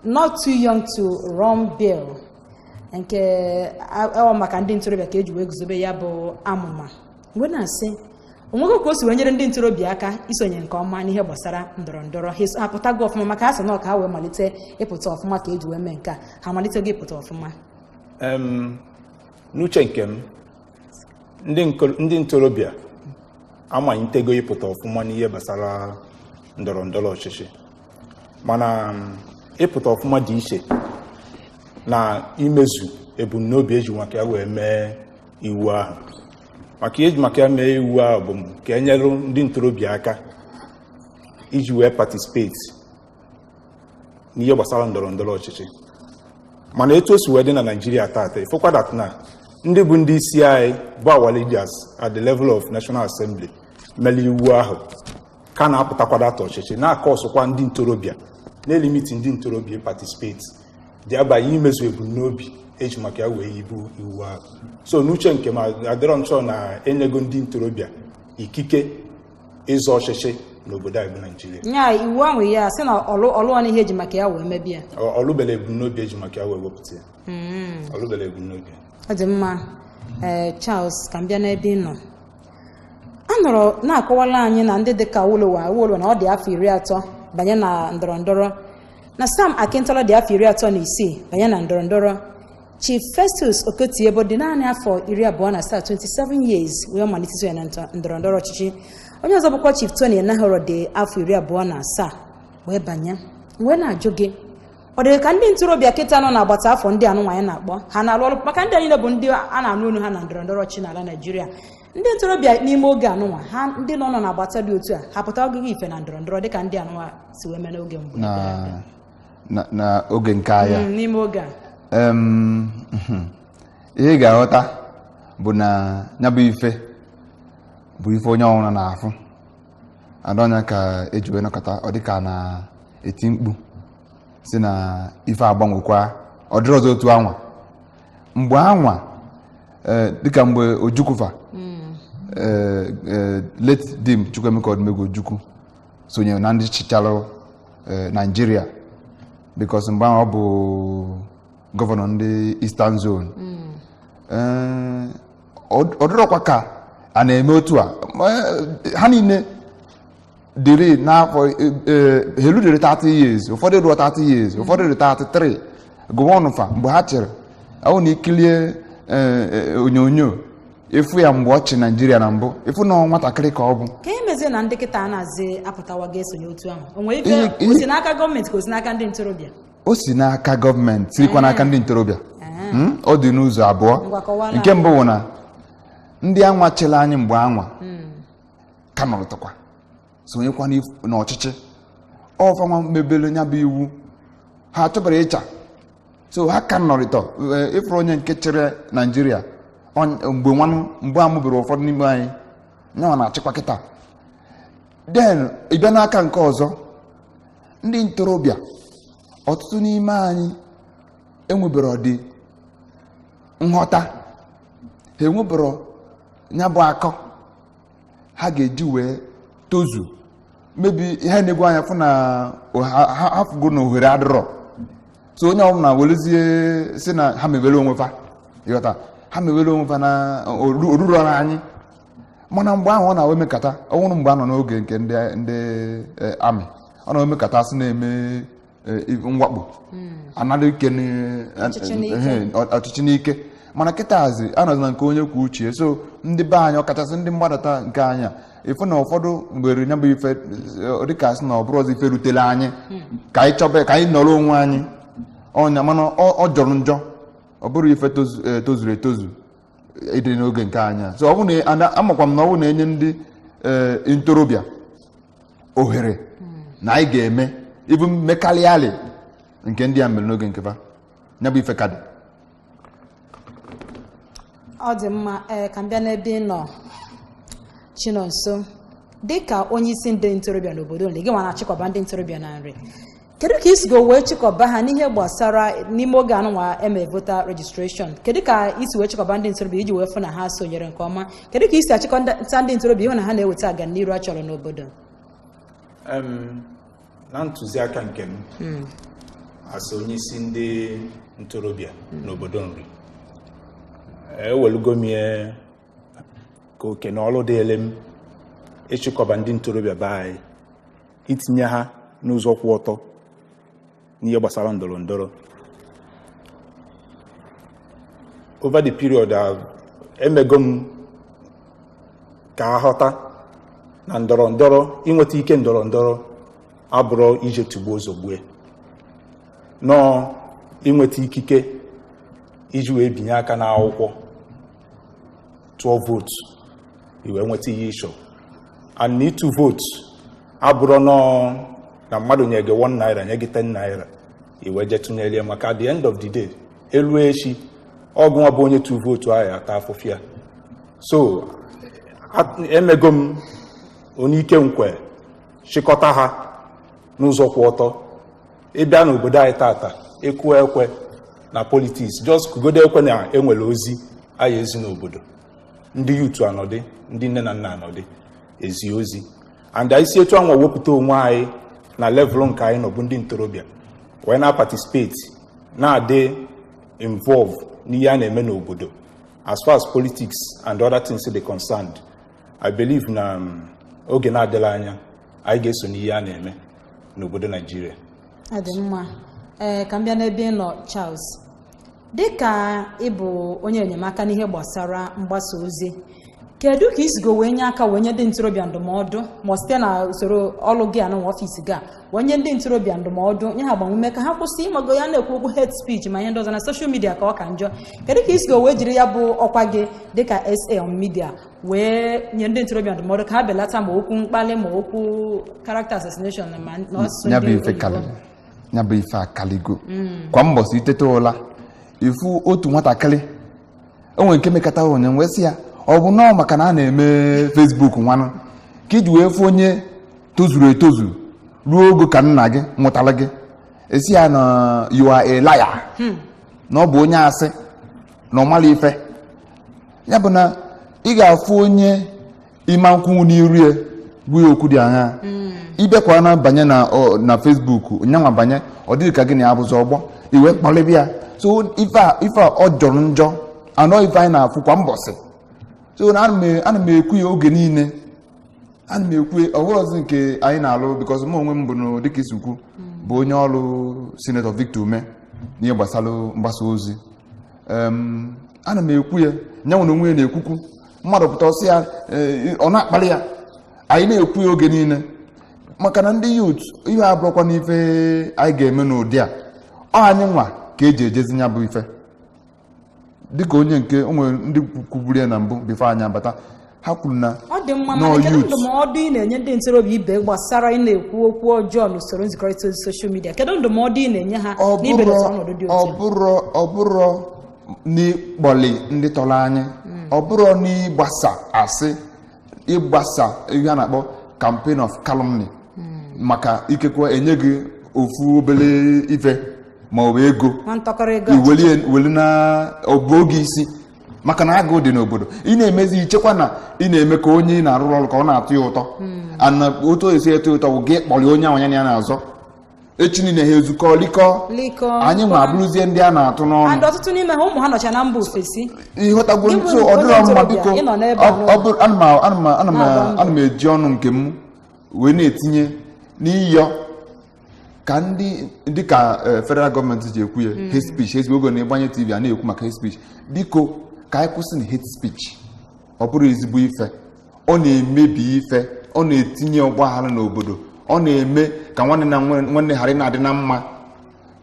Not Too Young to Run Bill, nke ọ maka ndị ntorobịa ka eji wee guzobe ya bụ amụma. Mgbe na-asị onwego ka o si wee nyere ndị ntorobịa aka isonye nke ọma n'ihe gbasara ndọrọ ndọrọ ha pụtago ọfụma, maka ha sị na ọ ka ha wee malite ịpụta ọfụma ka eji wee mee nke a, ha malitego ịpụta ọfụma? N'uche nke m, ndị ntorobịa amalitego ịpụta ọfụma n'ihe gbasara ndọrọ ndọrọ ọchịchị, mana ịpụta ọfụma dị iche na imezu ebumnobi eji maka ya wee mee iwu ahụ. Maka eji maka ya mee iwu ahụ bụ ka e nyere ndị ntorobịa aka iji wee participate n'ihe gbasara ndọrọ ndọrọ ọchịchị. Mana etu o si wee dị na Naijiria tata, ịfụkwa that na ndị bụ ndị isi anyị bụ our leaders at the level of National Assembly mere iwu ahụ ka na-apụtakwa data ọchịchị na-akọsụkwa ndị ntorobịa, na-elimit ndị ntorobịa participate, dị abanye imezu ebumnobi eji maka ya wee yibu iwu ahụ. So n'uche nke m, adịrọ nchọ na enyego ndị ntorobịa ikike ịzọ ọchịchị n'obodo anyị bụ Naijiria. Nya iwu ahụ ya sị na ọlụọ n'ihe eji maka ya wee mebie ya. Ọlụbele ebumnobi eji maka ya wee wepụta ya, ọlụbele ebumnobi. Ọ dị mma. Ee, Charles, ka m bịa n'ebe ị nọ. A nọrọ na-akọwala anyị na ndị dịka Awolowo, Awolowo na ọ dị afọ 30 banye na ndọrọ ndọrọ, na Sam Akintola dị afọ 36 banye na ndọrọ ndọrọ, Chief Festus Okotiebo dị naanị afọ 27, 27 years, wee malite ya na ndọrọ ndọrọ ọchịchị. Onye ọzọ bụkwa Chief Tony Enahoro dị afọ 27 wee banye. Wee na-ajụ gị, ọ dị ka ndị ntorobịa kịta nọ n'agbata afọ ndị anụ nwaanyị na-akpọ ha na-alụ ọrụ, maka ndị a niile bụ ndị a na-anụ olu ha na ndọrọ ndọrọ ọchịchị n'ala Naijiria, ndị ntorobịa n'ime oge anụnwa ha, ndị nọ nọ n'agbata dị otu a, ha pụta ọgụgụ ife na ndọrọ ndọrọ dịka ndị anụnwa si wee mee n'oge mbụ? Na oge nke agha? N'ime oge a. Ihe ị ga-aghọta bụ na ya bụ ife bụ ife onye ọbụla na-afụ adọnya ka eji wee nọkọta. Ọ dịka na-eti mkpu si na ife agbanwekwa, ọ dịrị ọzọ otu anwa mgbe anwa, dịka mgbe Ojukwufa, late Dim Chukwuemeka Odumegwu Ojukwu sonyere na ndị chịchalụ Naijiria, because mgbe ahụ ọ bụ gọvanọ ndị Eastern Zone. Ọ dịrọkwa ka a na-eme otu a. Ha niile dịrị n'afọ helu dịrị 30 years, ụfọdụ ruo 30 years, ụfọdụ dị 33. Gụwa fa mgbe ha chịrị ọ na ikilie onyonyo ịfụ ya mgbe ọ chị Naijiria na mbụ, ịfụ na nwatakịrị ka ọ bụ. Ka e mezie na ndị kịta a na-azị apụtawa ga-esonye otu ahụ, o nwere ife o si n'aka gọọmenti ka o si n'aka ndị ntorobịa? O si n'aka gọọmenti, sirikwa n'aka ndị ntorobịa. Ọ dị n'ụzọ abụọ. Ngwa, kọwara. Nke mbụ bụ na ndị anwa chịrị anyị mgbe anwa ka nọrọtakwa sonyekwa n'ọchịchị ọfanwa mebere ya bụ iwu ha chọbara ịcha, so ha ka nọrịtọ. Ịfụrụ onye nke chịrị Naijiria mgbe nwanụ mgbe a mụbere ụfọdụ n'ime anyị, nyanwa na-achịkwa kịta. Then ị bịa n'aka nke ọzọ, ndị ntorobịa, ọtụtụ n'ime anyị enwebere ọdị nghọta, ha enwebero ya bụ akọ ha ga-eji wee tozu mebi ihe na-egwu anya fụ na ha fụgo na ohere adịrọ. So onye ọbụla werezie si na ha mewere onwe fa, ịghọta, ha mewere onwe fa na oruro na anyị. Mana mgbe ahụ ọ na-awe mekata ọnwụrụ mgbe a nọ n'oge nke ndị amị, ọ na-ewe mekata sị na-eme mwakpo anara ike Ọchịchị n'ike. Ọchịchị n'ike. Mana kịtazi anọzi na nke onye kwuo uche. So ndị be anyị, ọkachasị ndị mgbadata nke anyị a, ịfụ na ụfọdụ nwere ya bụ ife, dịka sị na ọ bụrụ ọzọ ife rutela anyị ka anyị chọba ka anyị nọrọ onwe anyị ọnya. Mana ọ jọrọ njọ, ọ bụrụ ife tozuru etozu ịdị n'oge nke anyị a. So ọ bụrụ na amakwa m na ọ bụrụ na enye ndị ntorobịa ohere na anyị ga-eme ibu mmekarịalị nke ndị a mere n'oge nke fa, ya bụ ife ka dị. Ọ dị mma. Ee, ka m bịa n'ebe ị nọ, Chinonso. Dịka onye isi ndị ntorobịa n'obodo Nri, gị nwa na-achịkọba ndị ntorobịa na Nri, kedu ka isi go wee chịkọba ha n'ihe gbasara n'ime oge anụnwa eme voter registration? Kedu ka isi wee chịkọba ndị ntorobịa iji wee fụ na ha sonyere nke ọma? Kedu ka isi achịkọta ndị ntorobịa ịhụ na ha na-eweta aganiru a chọrọ n'obodo? Na ntụziaka nke m as onye isi ndị ntorobịa n'obodo Nri, ewelugo m ihe ka oke na ọrụ dịịrị m ịchịkọba ndị ntorobịa be anyị, itinye ha n'ụzọ kwụ ọtọ n'ihe gbasara ndọrọ ndọrọ. Over the period, emego m ka a ghọta na ndọrọ ndọrọ, inweta ike ndọrọ ndọrọ abụrụ ije tugbuo zogbue, nọọ inweta ikike iji wee binye aka n'akwụkwọ, tụọ vootu, i wee nweta ihe ịchọ. And ịtụ vootu Abụrụ nọọ na mmadụ nye gị 1 naira, nye gị 10 naira, i wee jee tụnyelie, maka at the end of the day, elu echi ọgụ nwa bụ onye tụ vootu ahụ ata afụfịa. So emego m onye ike nkwe chịkọta ha n'ụzọ kwụ ọtọ. Ịbịa n'obodo anyị tata, ịkụ ekwe na politics, just kugodo ekwe na enwere ozi anyị ezi n'obodo, ndị youth anọdị, ndị nne na nna anọdị ezi ozi, and anyị si etu anwa wepụta onwe anyị na level nke anyị nọ bụ ndị ntorobịa, wee na-participate, na-adị involve n'ihe a na-eme n'obodo as far as politics and other things dey concerned. I believe na oge na-adịla anya anyị ga-eso n'ihe a na-eme n'obodo Naijiria. Ọ dị mma. Ee, ka m bịa n'ebe ị nọ, Charles. Dịka ị bụ onye enyemaka n'ihe gbasara mgbasa ozi, kedu ka isigo wee nye aka wee nye ndị ntorobịa ndụmọdụ, ma site na usoro ọrụ gị anụ ọfịs gị a, wee nye ndị ntorobịa ndụmọdụ, nye ha agbamume ka ha kwụsị ịmago ya na-ekwu okwu hate speech ma ihe ndị ọzọ na social media ka ọ ka njọ? Kedu ka isigo wee jiri ya bụ ọkwa gị dịka SA on media wee nye ndị ntorobịa ndụmọdụ ka ha belata ma okwu mkpali ma okwu character assassination ma n'asụsụ ya bụ ndị ife oyibo? Kalịrị ya bụ ife akaligo. Kwa mbọsị itete ụla, ifu otu nwatakịrị o nwere nke mekọtara onye wee sị ya ọ bụ nọọ maka na a na-eme Facebook nwanụ ka iji wee fụ onye tozuru etozu ruo ogo ka nna gị mụtara gị, esi ya na you are a liar, na ọ bụ onye asị, na ọ mara ife ya bụ na ị ga-afụ onye ịma nkwụ n'iru ya gwa ya okwu dị aṅaa. Ịbịakwa na banye na Facebook nyanwa banye, ọ dịghị ka gị na ya bụzi ọgbọ, iwe kpọlịbịa ya. So ife a ọ jọrọ njọ anọ, ife anyị na-afụ kwa mbọsị. So na ana m ekwu ya oge niile, ana m ekwu ya, ọ bụrụzi nke anyị na-alụ, because mụ onwe m bụ dịka isi kwu bụ onye ọrụ Senator Victor Umeh n'ihe gbasara mgbasa ozi. Ana m ekwu ya, nyanwụ na onwe ya na-ekwukwu mmadụ pụta ọsị ya, ọ na-akpali ya. Anyị na-ekwu ya oge niile maka na ndị youth, ihe abụrụkwa n'ife anyị ga-eme n'ụdị a, ọ anyị nwa ka eji ejezi ya bụ ife. Dịka onye nke o nwere ndị kwuburu ya na mbụ before anyị abata, ha kwuru na Ọ dị mma. nọ Mana kedu youth. ndụmọdụ ị na-enye ndị ntorobịa ibe gbasara ị na-ekwu okwu ọjọọ n'usoro nzikọrịta ozi social media? Kedu ndụmọdụ ị na-enye ha ọ n'ibelata bụrụ ọnọdụ dị ọ otu a? bụrụ ọ bụrụ n'ịkpọli ndị tọrọ anyị, ọ bụrụ n'ịgbasa asị, ịgbasa ihe a na-akpọ campaign of calumny, maka ikekwe enye gị ofu obere ife ma ọ bụ ego, nwa ntọkọrọ ego. Iweli weli na ọbụ oge isi, maka na agụụ dị n'obodo. Ị na-emezi ichekwa na ị na-eme ka onye ị na-arụrụ ọrụ ka ọ na-atụ ya ụtọ, ana otu o esi eto ụtọ bụ gị kpọrọ onye ahụ ya na ya na-azọ. Echi niile ha ezukọ likọ. Likọ. Anyị nwa abụrụzie ndị a na-atụ n'ọnụ. And ọtụtụ n'ime ha, ụmụ ha nọcha na mba ofesi. Ịghọtagwo? Gị bụ So ọ onye dịrọ mma. ntorobịa, Biko, ị nọ n'ebe a ọ bụ ana m Na-agba mbọ. ana m eji ọnụ nke m wee na-etinye n'ịyọ ka ndị dịka federal gọọmenti ji ekwu ya, hate speech, hate speech, oge na-ịgbanye TV a na-ekwu maka hate speech, biko ka anyị kwụsị na hate speech. Ọ bụrụ ezigbo ife, ọ na-emebi ife, ọ na-etinye ọgbaghara n'obodo, ọ na-eme ka nwanne na nwanne ghara ị na-adị na mma,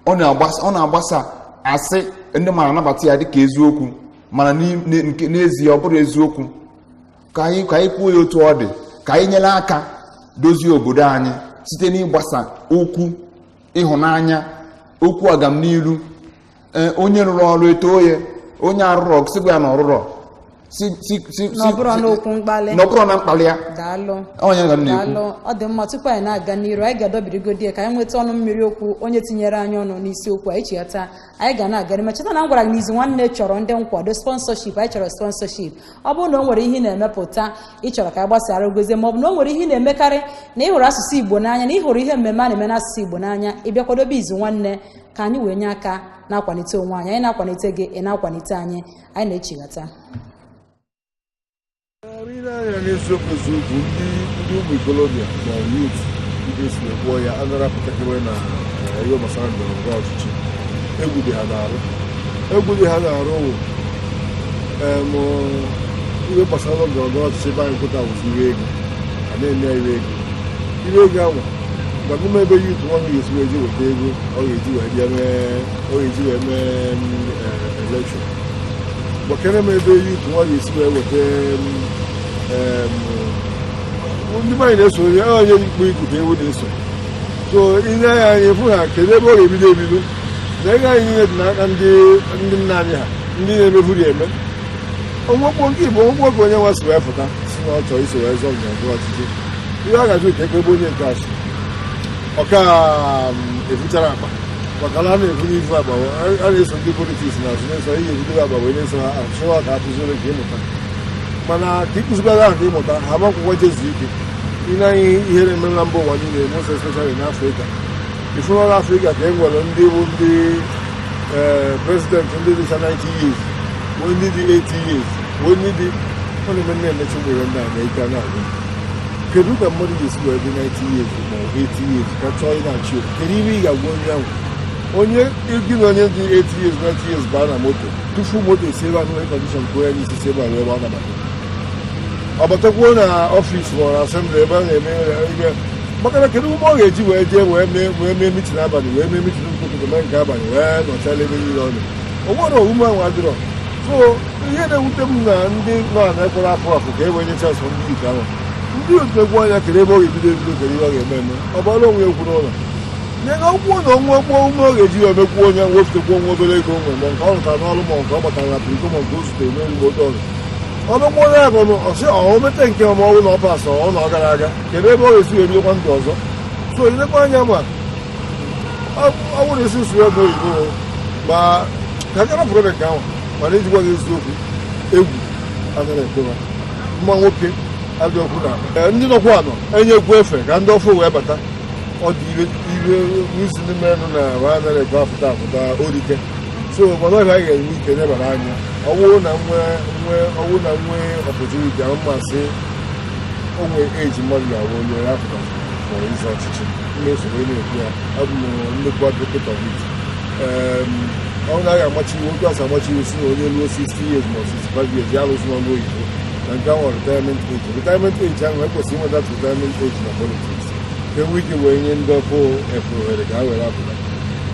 ọ na-agbasa asị, ndị mara anabata ya dịka eziokwu, mana n'ezie ọ bụrụ eziokwu. Ka anyị kwuo ya otu ọ dị, ka anyị nyere aka dozie obodo anyị site n'ịgbasa okwu ịhụnanya, okwu agamniru. Ee, onye rụrụ ọrụ etoo ya, onye arụrọ sịgwa ya na ọrụrọ si Na ọ bụrụ n'okwu mkpali. Na ọ bụrụ na mkpali ya. Daalụ. Onye ka m na-ekwu. Daalụ, ọ dị mma. Tupu anyị na-aga n'iru, anyị ga-adọbirigodi ya ka anyị nweta ọnụ mmiri okwu onye tinyere anyị ọnụ n'isiokwu a. Ichighata anyị ga na-aga n'ime. Cheta na m gwara gị n'izu nwanne chọrọ ndị nkwado sponsorship. Anyị chọrọ sponsorship. Ọ bụrụ na o nwere ihe ị na-emepụta ị chọrọ ka anyị gbasara gozie, ma ọ bụ na o nwere ihe ị na-emekarị na ị hụrụ asụsụ Igbo n'anya, na ị hụrụ ihe mmemme a na-eme n'asụsụ Igbo n'anya, ị bịa kwadobe Izu Nwanne ka anyị wee nye aka na-akwalite onwe anyị. Anyị na-akwalite gị, ị na-akwalite anyị. Anyị na-echighata. Ile anya n'eziokwu eziokwu, ndị ụmụ ikolobịa ma ọ bụ youth, ndị esi kpọọ ya, anaghị apụtakewe na ihe gbasara ndọrọ ndọrọ ọchịchị. Egwu dị ha n'arụ, egwu dị ha n'arụ wụ ihe gbasara ndọrọ ndọrọ ọchịchị ebe anyị kwụta wụzi ire ego a na-eme ya, ire ego, ire ego anwa. Gwa m ebe youth nwa ga-esi wee ji weta ego ọ ga-eji wee bịa mee, ọ ga-eji wee mee election. Gbakere m ebe youth nwa ga-esi wee weta Ndị be anyị na-eso onye onye ikpu iku ka ewu na-eso. So ile anya anyị fụ ha, kedu ebe ọ ga-ebido ebido? Na ego anyị niile dị n'aka ndị nna anyị ha, ndị na-emefuri eme. Onwekwo nke Igbo, onwekwo ka onye nwa si wee fụta si na ọ chọrọ iso wee zọọ ndọrọndọrọ ọchịchị. Ihe a ga-ajụ ka ekpebe onye nke asị ọka efuchara akpa, maka na a na-efu n'ifu akpa, a na-eso ndị politiks na azụ na-eso ihe ebido akpa wee na-eso ha achụwa ka akụziere ka ịmụta. Mana ka ịkụzikwara ahụ ka ịmụta ha akwụkwọ jezu ike. Ile anyị ihe na-eme na mba ụwa niile, most especially n'Afrịka. Ifuru Afrịka ka e nwere ndị bụ ndị prezidenti ndị dịcha 90 years, bụ ndị dị 80 years, bụ ndị dị ọ na-eme na-emechi nwere ndị a na ike na-agụ. Kedu ka mmadụ ga-esi wee dị 90 years ma ọ bụ 80 years ka chọọ ị na-achị obodo? Kedu ihe ị ga-agwa onye ahụ? Onye gị na onye dị 80 years, 90 years baa na moto, tufu moto esi ebe ahụ air condition kụọ ya n'isi si ebe a ebe ọ nabata, ọ batakwuo na ọfịs ma ọ na asembli ebe a na-eme ihe. Maka na kedu ụgbọ ọ ga-eji wee jee wee mee mitin abalị, wee mee mitin ụtụtụ, mee nke abalị, wee nọchala ebe niile ọ nọ? O nwere omume ahụ adịrọ. So ihe na-ewute m na ndị nọ na ekwere afọ afọ ka e wee nye chansị ndị ite ahụ, ndị otu egwu anya kere ebe ọ ga-ebido ebido, kere ihe ọ ga-eme eme. Ọ bụrụ onwe ekwu n'ụlọ nye na ọkwuo na ọnwa gbuo ume ọ ga-eji wee mekwuo onye wefụtekwu onwe obere ego nwe, ma nke ọ rụtara n'ọrụ, ma nke ọ gbatara na piriko, ma nke o zutere n'elu moto ọrụ. Ọ mekwuo ya bụ ọ sị ọ mete nke ma ọ bụ na ọ pasọ ọ na ọ gara aga, kedu ebe ọ ga-esi wee bidokwa ndụ ọzọ? So ilekwa anya ma ọ bụrụ isi nsụ ego oyibo ma ka gara pụrụ nke ahụ. Mana ijikwa gị eziokwu, egwu anaghị ekwe mma nwoke adị ọkụ na ndị nọkwa anọ enyekwu efe ka ndị ọfụ wee bata. Ọ dị iwe n'izu ndị merenụ na anaghị ekwe apụta apụta orike. So mana ọhịa anyị ga-enwe ike nebara anya. Ọ bụrụ na nwee ọpọchuniti ahụ, mmasị onwe eji mmadụ ga-awụ onye ya pụta fọrọ ịzọ ọchịchị mmeso wee na-ekwu ya. Abụ m nnukwu advocate of it. Ọ na agaghị amachi iwu otu asị amachi iwu si na onye ruo 60 years ma 65 years ya alụsị n'ọrụ oyibo na nke ahụ retirement age. Retirement age ahụ ekwesịrị inweta retirement age na politics ka enwe ike wee nye ndị ọkụ efe ohere ka ha were apụta.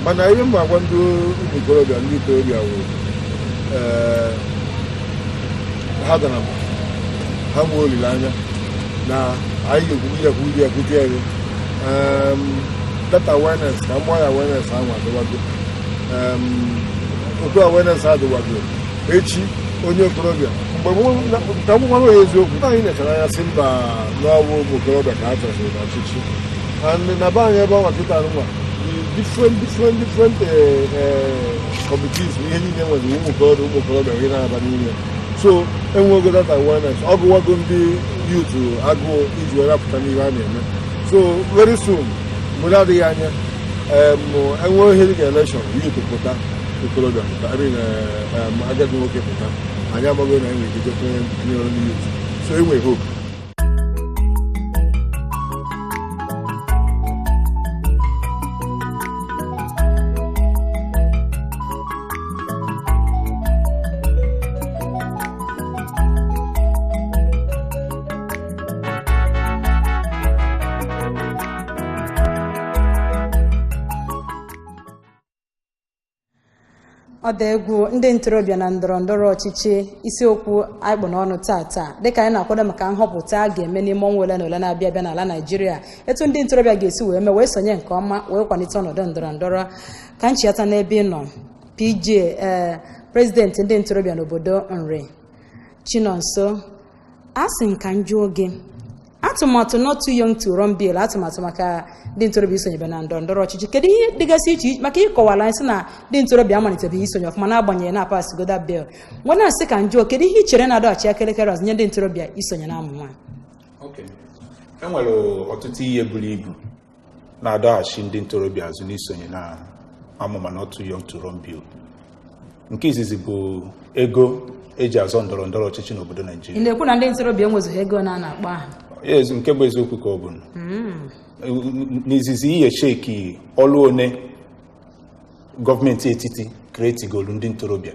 Mana ihe m agwa ndị ụmụ ikorobịa, ndị ntorobịa wụ ha dara mba, ha nwee olileanya na anyị ga-ekwugide ekwugide ekwute ya. Data awareness ka mgba ya awareness ahụ adịwago. Otu awareness adịwago echi onye okorobịa mgbe ka m gwara ya eziokwu, anyị nechara anya si mba n'ọwụ ụmụ okorobịa ka a chọsịrị n'ọchịchị. And na be anyị ebe ọnwa kịta nwa different committees ihe niile nwere ụmụ okorobịa wee na-aba n'ime. So enwego data awareness, ọ gụwago ndị youth agụụ iji wee rapụta n'ihe a na-eme. So very soon, mgbe na-adịghị anya, enwee ihe dịka election, youth pụta, okorobịa pụta, agadi nwoke pụta, anyị amaghị na enwere ike tinyere ndị youth. So enwe hope. Ọ dị egwu ndị ntorobịa na ndọrọ ndọrọ ọchịchị, isiokwu anyị kpụ n'ọnụ tata dịka anyị na-akwado maka nhọpụta a ga-eme n'ime ọnwa ole na ole na-abịa abịa n'ala Naịjirịa, etu ndị ntorobịa ga-esi wee mee wee sonye nke ọma wee kwalite ọnọdụ ndọrọ ndọrọ. Ka nchịata n'ebe ị nọ, PJ prezidenti ndị ntorobịa n'obodo Nri, Chinonso, a sị m ka m jụọ gị atụmatụ Not Too Young to Run Bill, atụmatụ maka ndị ntorobịa isonyebe na ndọrọ ndọrọ ọchịchị, kedu ihe dịgasị iche iche maka ịkọwara anyị sị na ndị ntorobịa amalitebeghị isonye ọfụma n'agbanyeghị na apasigoda bill? Nwa na-asị ka njụọ, kedu ihe i chere na-adọghachi akelekere azụ nye ndị ntorobịa isonye na amụma? E nwere ọtụtụ ihe buru ibu na-adọghachi ndị ntorobịa azụ n'isonye na amụma Not Too Young to Run Bill. Nke izizi bụ ego eji azọ ndọrọ ndọrọ ọchịchị n'obodo Naijiria. Ị na-ekwu na ndị ntorobịa enwezughị ego na a na-akpọ aha? Nke bụ eziokwu ka ọ bụ n'izizi ihe sheki ọlụ one gọọmenti etiti kretigolu ndị ntorobịa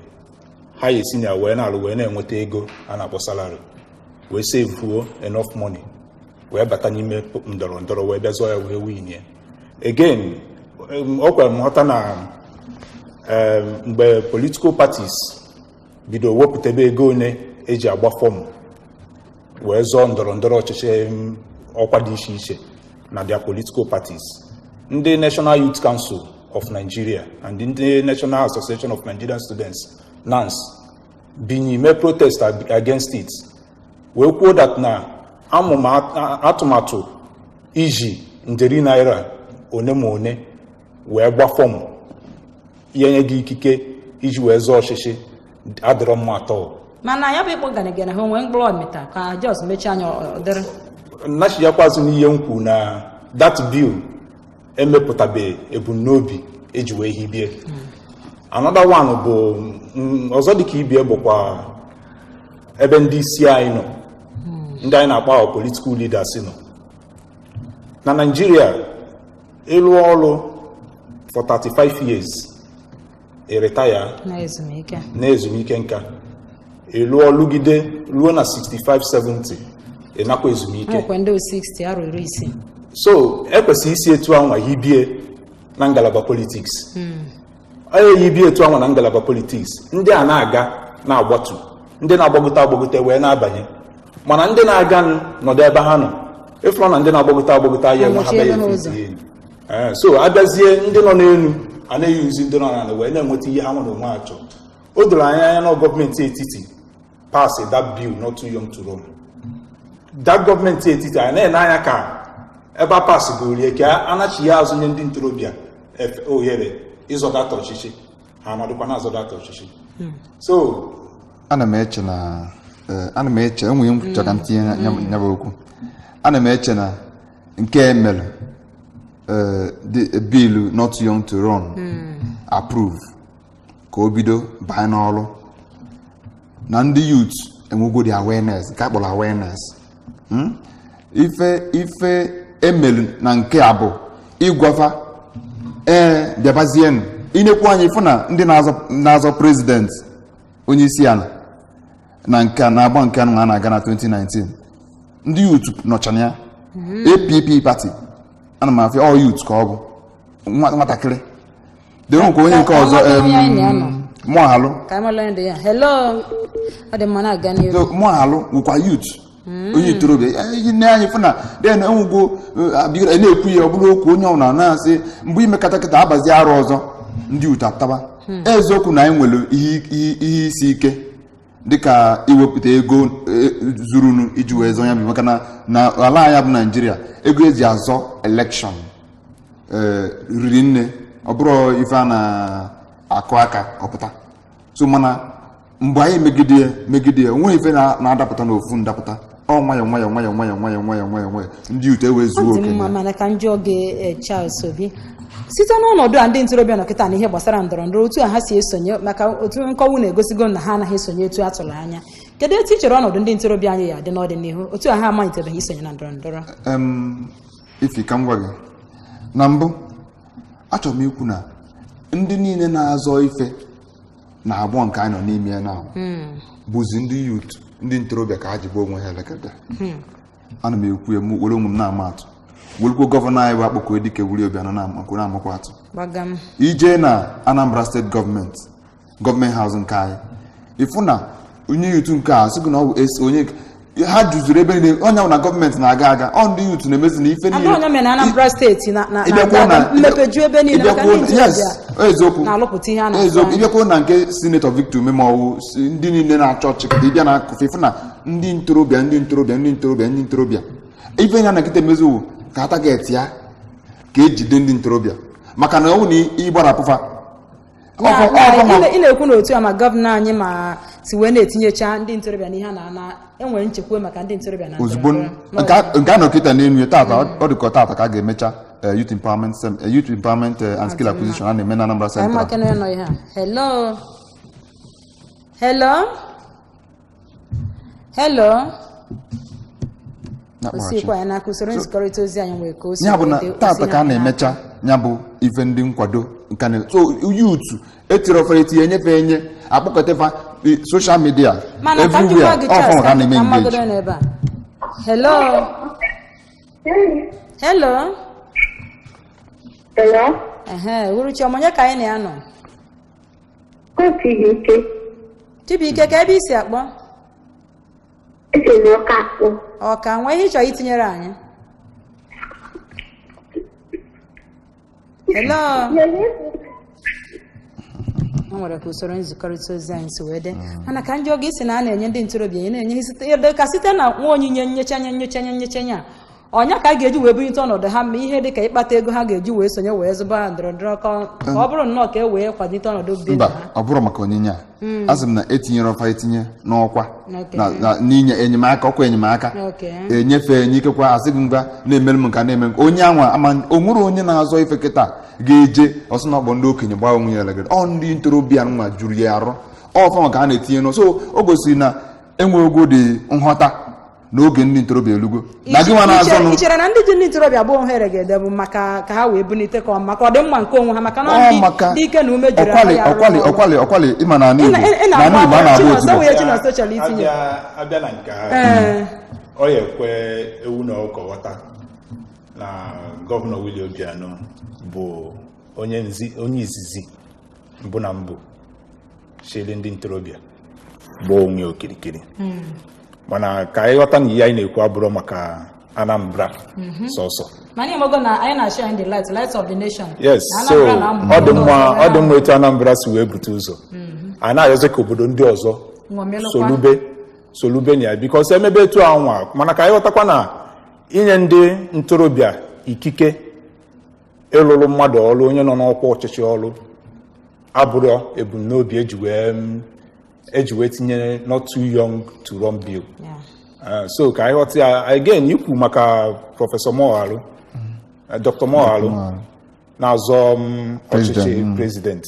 ha ya esi na wee na-alụ wee na-enweta ego a na-akpọ salari, wee sevuo enough money wee bata n'ime ndọrọ ndọrọ wee bịa zụọ ya wee win ya. Again, ọ kwere m nghọta na mgbe political parties bido wepụtebe ego one eji agba fọm wee zọọ ndọrọ ndọrọ ọchịchị ọkwa dị iche iche na their political parties. Ndị National Youth Council of Nigeria and ndị National Association of Nigerian Students, NANS, binyi mee protest against it, wee kwuo that na amụma atụmatụ iji njeri naira one ma one wee gba form ya nye gị ikike iji wee zọọ ọchịchị adịrọ mma atọ. Mana ya bụ ịkpọ ganigani ha onwe mkpụrụ ọmịta ka jos mechie anya ọ dịrị. Nnachiyakwazụ n'ihe m kwu na that bill emepụtabeghị ebumnobi eji wee hibie. Another one bụ ọzọ dịka ibie bụkwa ebe ndị isi anyị nọ, ndị anyị na-akpọ our political leaders nọ na Nigeria. Ịlụ ọrụ for 35 years, retire na ezumike. Na ezumike nka. Ịlụọ lụgide ruo na 65, 70, ịnakwa ezumike. Nwekwa ndị 60, arọ 60. So ekwesịrị isi etu anwa hibie na ngalaba politics. Onye hibie etu anwa na ngalaba politics, ndị a na-aga na-agbatu, ndị na-agbagote agbagote wee na-abanye, mana ndị na-aga nọdụ ebe ha nọ. Ịfụrụ na ndị na-agbagote agbagote ahịa enwe ha Anọchielu be ha ya ụzọ. elu. So abịazie, ndị nọ n'elu anaghị uzi ndị nọ n'ala wee na-enweta ihe ha nwere onwe ha chọrọ. O doro anya anya na gọọmenti etiti pass that bill Not Too Young to Run. That gọọmenti etiti anyị na-ene anya ka ebe a pass gorie ka anachi ya azụ nye ndị ntorobịa ohere ịzọdata ọchịchị, ha anọdụkwa na-azọdata ọchịchị. So ana m eche na ana m eche enweghị m chọrọ ka m tinye ya bụ okwu. Ana m eche na nke emere the bill Not Too Young to Run approve ka o bido banye n'ọrụ na ndị youth enwego the awareness nke a kpọrọ awareness. Ife emelu na nke a bụ ịgwafa ee bịabazienụ inekwu anyị fụ na ndị na-azọ president, onye isi ala, na nke a na-agba nke a na-aga na 2019, ndị youth nọcha na ya. APP party, ana m afịa all youth ka ọ bụ nwatakịrị dị nkwa onye nke ọzọ. Ka amata onye anyị na-anọ. Mụalụ. Ka anyị mara onye dị ya. Hello, ọ dị mma, na-aga n'ihu. Mụalụ nwekwa youth, onye ntorobịa. Ihe nne anyị fụ na then enwego abịa na-ekwu ya, ọ bụrụ okwu onye ọbụla na-asị mgbe ime katakata abazi arụ ọzọ, ndị youth ataba. Eziokwu na anyị nwere ihe isi ike dịka iwepụta ego zurunu iji wee zọọ ya bụ, maka na ala anyị bụ Naijiria, ego eji azọ election riri nne, ọ bụrụ ife a na-akụ aka ọpụta. So mana mgbe anyị megide ya megide ya, onweghị ife na-adapụta n'ofu ndapụta. Ọ nwayọọ nwayọọ nwayọọ nwayọọ nwayọọ nwayọọ nwayọọ nwayọọ, ndị youth ewee Ọ zuo dị oke. mma, mana ka m jụọ gị, Charles Obi, site n'ọnọdụ a ndị ntorobịa nọ kịta na ihe gbasara ndọrọ ndọrọ, otu a ha si esonye, maka otu nkọwa na-egosigo na ha anaghị esonye etu a tụrụ anya, kedu etu ị chere ọnọdụ ndị ntorobịa anyị ya dị n'ọdịnihu otu a ha amalitebeghị isonye na ndọrọ ndọrọ? Ifi ka m gwa gị, na mbụ achọrọ m ikwu na ndị niile na-azọ ife na agbọ nke anyị nọ n'ime ya na bụzi ndị youth, ndị ntorobịa, ka ha ji gbuo onwe ha elekere. Ana m ekwu ya, m were onwe m na-ama atụ, werekwa governor anyị bụ Akpọkuo Dike Willie Obianọ na-amakwa atụ. Gbagam. Ije na Anambra State gọọmenti, government house nke anyị, ịfụ na onye youth nke a sị gị na ọ bụ onye ha juzuru ebe niile. Onye ahụ na gọọmenti na-aga aga, ọ ndị youth na-emezi na ife Abụrụ onye mere na Anambra Steeti na Ịbịakwuo na mmepe ju ebe niile maka ndị yes ntorobịa eziokwu na-alụpụta ihe a na-atụ eziokwu anya. Ịbịakwuo na nke Senator Victor Umeh ma ọwụ ndị niile na-achọ ọchịkịta, ịbịa na akụkụ, ịfụ na ndị ntorobịa, ndị ntorobịa, ndị ntorobịa, ndị ntorobịa. Ife ya na nkịta emeziwo ka a target ya ka ejide ndị ntorobịa, maka na ọ bụ na ịgbarapụfa Ị na-ekwu na otu a ma governor anyị ma si wee na-etinyecha ndị ntorobịa n'ihe a na-ana, enwere nchekwa maka ndị ntorobịa na ozugbo ndọrọndọrọ. Nke a nọ kịta n'enu ya tata, ọ dịka tata ka a ga-emecha youth empowerment and skill acquisition a na-eme na Anambra Ka anyị Central. maka na ịnọ ihe a. Hello, hello, hello. Na-akpọghachi. Osikwa ya n'aka usoro nzikọrịta ozi anyị nwere ka o si Ya bụ na wee dị, tata osi ka a na- na-emecha ya bụ ife ndị nkwado nke na so youth etiri ofere etinye enyefe enye akpọkọtafa social media Mana ka njikwa everywhere gị, ọ Charles, fọnwa ka a na-eme ka mmagodo engage. n'ebe a. Hello, hello. Hello? Ehe, uruchi ọma, onye ka anyị na ya nọ? Chibuike. Chibuike, ka ebe isi akpọ? Esi m Ọka akpọ. Ọka nwee ihe ị chọrọ itinyere anyị? Hello. O nwere ka usoro nzikọrịta ozi anyị si wee dị, mana ka ndị oge isi na a na-enye ndị ntorobịa na-enye ka site na nwa onyinye nnyechanya nnyechanya nnyechanya ọnya ka a ga-eji wee bulite ọnọdụ ha, ma ihe dị ka ịkpata ego ha ga-eji wee sonye wee zụba ndọrọ ndọrọ, ka ọ bụrụ nnọọ ka e wee kwalite ọnọdụ bi mba. Ọ bụrụ maka onyinye a, asị m na etinyere ọfa etinye n'ọkwa n'inye enyemaka, ọkwa enyemaka enyefe enye ikekwa, asị gị ngwa na-emere m nka na-eme onye anwa ama. O nwere onye na-azọ ife kịta ga-eje ọsọ na ọkpọ ndị okenye gbaa onwe ya elegere. Ọ ndị ntorobịa nwa juru ya arụ ọfa maka a na-etinye nọ. So o gosiri na enwego dị nghọta n'oge ndị ntorobịa elugo na gị nwa na-azọ nụ. I chere na ndị ji ndị ntorobịa bụ ohere ga-ede bụ maka ka ha wee bulite ka maka ọdịmma nke onwe ha, maka na ndị ike na ume juru? Ọkwali ọkwali ọkwali ọkwali. Ịma na Igbo na Igbo a na-agba ozugbo. Abịa na nke ọ ya ekwe ewu na ọkọ ghọta na Gọvanọ Willie Obianọ bụ onye izizi mbụ na mbụ chịrị ndị ntorobịa gbaa onwe okirikiri. Mana ka anyị ghọta na ihe anyị na-ekwu abụrụ maka Anambra sọsọ. Yes, so ọ dị mma etu Anambra si wee bute ụzọ, a na-ayọzi ka obodo ndị ọzọ solube na ya, because emebe etu anwa. Mana ka anyị ghọtakwa na inye ndị ntorobịa ikike ịlụrụ mmadụ ọrụ, onye nọ n'ọkwa ọchịchị ọrụ, abụrụ ebumnobi eji wee tinye Not Too Young to Run Bill. So ka anyị ghọta ya. Again, ikwu maka Prọfesọ Moghalu, Dr. Moghalu na-azọ ọchịchị president,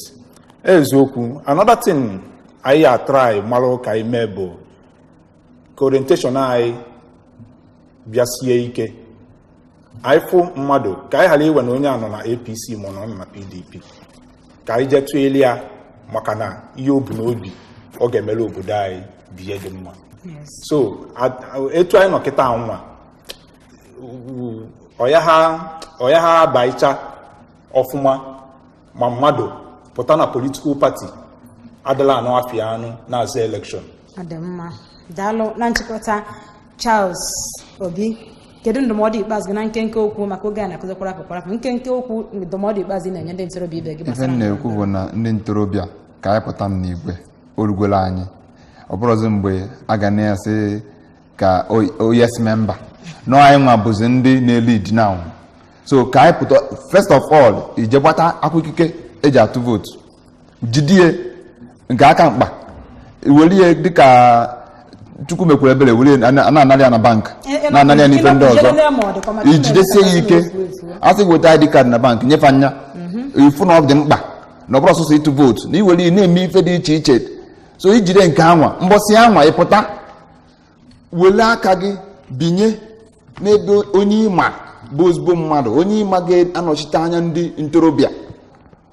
eziokwu. Another thing anyị atry marụ ka anyị mee bụ ka orientation anyị bịa sie ike. Anyị fụ mmadụ, ka anyị ghara iwe na onye a nọ na APC ma ọ nọ na PDP, ka anyị jee tụọ ya maka na ihe o bu n'obi ọ ga-emere obodo anyị bụ ihe dị mma. So etu anyị nọ kịta nwa, ọya ha abaicha ọfụma, ma mmadụ pụta na political party adịla anụ afịa anụ na-aza election. Ọ dị mma, daalụ. Na nchịkọta, Charles Obi, kedu ndụmọdụ ikpeazụ gị na nkenke okwu, maka oge a na-akụzi kwarapụ kwarapụ? Nkenke okwu, ndụmọdụ ikpeazụ ị na-enye ndị ntorobịa ibe gị? Ife m na-ekwu bụ na ndị ntorobịa, ka anyị pụta n'igwe orugolo anyị. Ọ bụrụzi mgbe a ga na-asị ka yes member nọ, anyị nwa bụzi ndị na-lead now. So ka anyị pụta. First of all, ije gbata akwụkwọ ikike eji atụ vootu, jidie nke aka mkpa, welie dịka Chukwu mekwara ebere, were na-anarị ya na bank, na-anarị ya n'ife ndị ọzọ, ijidesie ya ike. A sị weta ID card na bank, nyefe anya ifu na ọ dị mkpa na ọ bụrụ ọsọsọ ịtụ vootu, na iwere na-eme ife dị iche iche. So ijide nke anwa, mbọsị anwa ịpụta, wele aka gị binye n'ebe onye ịma bụ ozugbo mmadụ, onye ịma ga-anọchite anya ndị ntorobịa.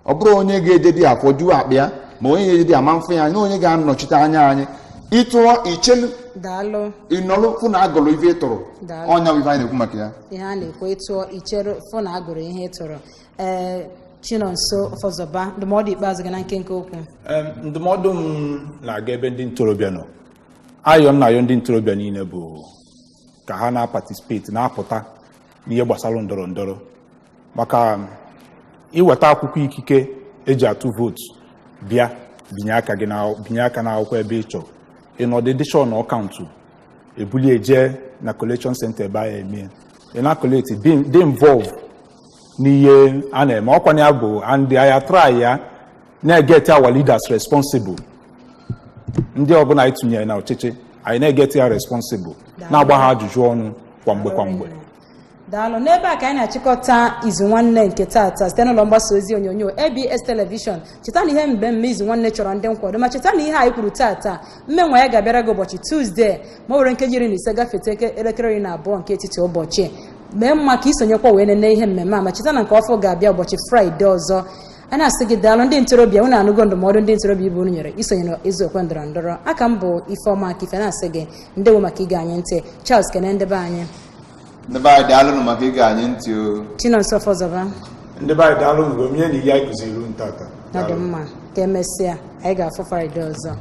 Ọ bụrụ onye ga-eje dị afọ juo akpa ya, ma onye ga-eje dị ama mfe ya na onye ga-anọchite anya anyị. Ịtụọ ichelu, ịnọlụ fụ na agụrụ ife ịtụrụ. Ọnya bụ ife anyị na-ekwu maka ya. Ihe a na-ekwu, ịtụọ ichere fụ na agụrụ ihe ịtụrụ. Ee, Chinonso Fọzọba, ndụmọdụ ikpeazụ gị na nkenke okwu. Ndụmọdụ m na-aga ebe ndị ntorobịa nọ, ayọ m na-ayọ ndị ntorobịa niile bụ ka ha na-participate, na-apụta n'ihe gbasara ndọrọ ndọrọ, maka iweta akwụkwọ ikike eji atụ vootu, bịa binye aka gị, binye aka n'akwụkwọ ebe ị chọrọ ịnọdụ edishọn akaụntụ, ebuli eje na collation center ebe a eme ị na-collate, dị involve n'ihe a na-eme. Ọkwa ya bụ and anyị try ya na-eget our leaders responsible. Ndị ọbụla anyị tụnyere na ọchịchị, anyị na-eget ya responsible, na-agba ha ajụjụ ọnụ kwa mgbe kwa mgbe. Daalụ. N'ebe a ka anyị na-achịkọta Izu Nwanne nke taata site n'ụlọ mgbasa ozi onyonyo ABS Television. Cheta na ihe mmemme Izu Nwanne chọrọ ndị nkwado, ma cheta na ihe anyị kwuru taata mmenwa ya ga-abịara gị ụbọchị Tuzdee ma o were nkeji 15 gafete elekere 12 nke etiti ụbọchị. Mee mma ka isonyekwa wee nene ihe mmemme a, ma cheta na nke ọfụ ga-abịa ụbọchị Fraịde ọzọ. A na-asị gị daalụ. Ndị ntorobịa, unu anụgo ndụmọdụ ndị ntorobịa ibe unu nyere isonye na izu okwe ndọrọ ndọrọ. Aka m bụ Ifeọma Akife, na-asị gị ndewo maka ige anyị ntị. Charles, kene ndebe anyị. Ndị be anyị, daalụnụ maka ige anyị ntị o. Chinonso Fọzọba. Ndị be anyị, daalụ. Mgbe onye na ihe anyị kụziri unu tata. Ọ dị mma, ka emesịa, anyị ga-afụ Fraịde ọzọ.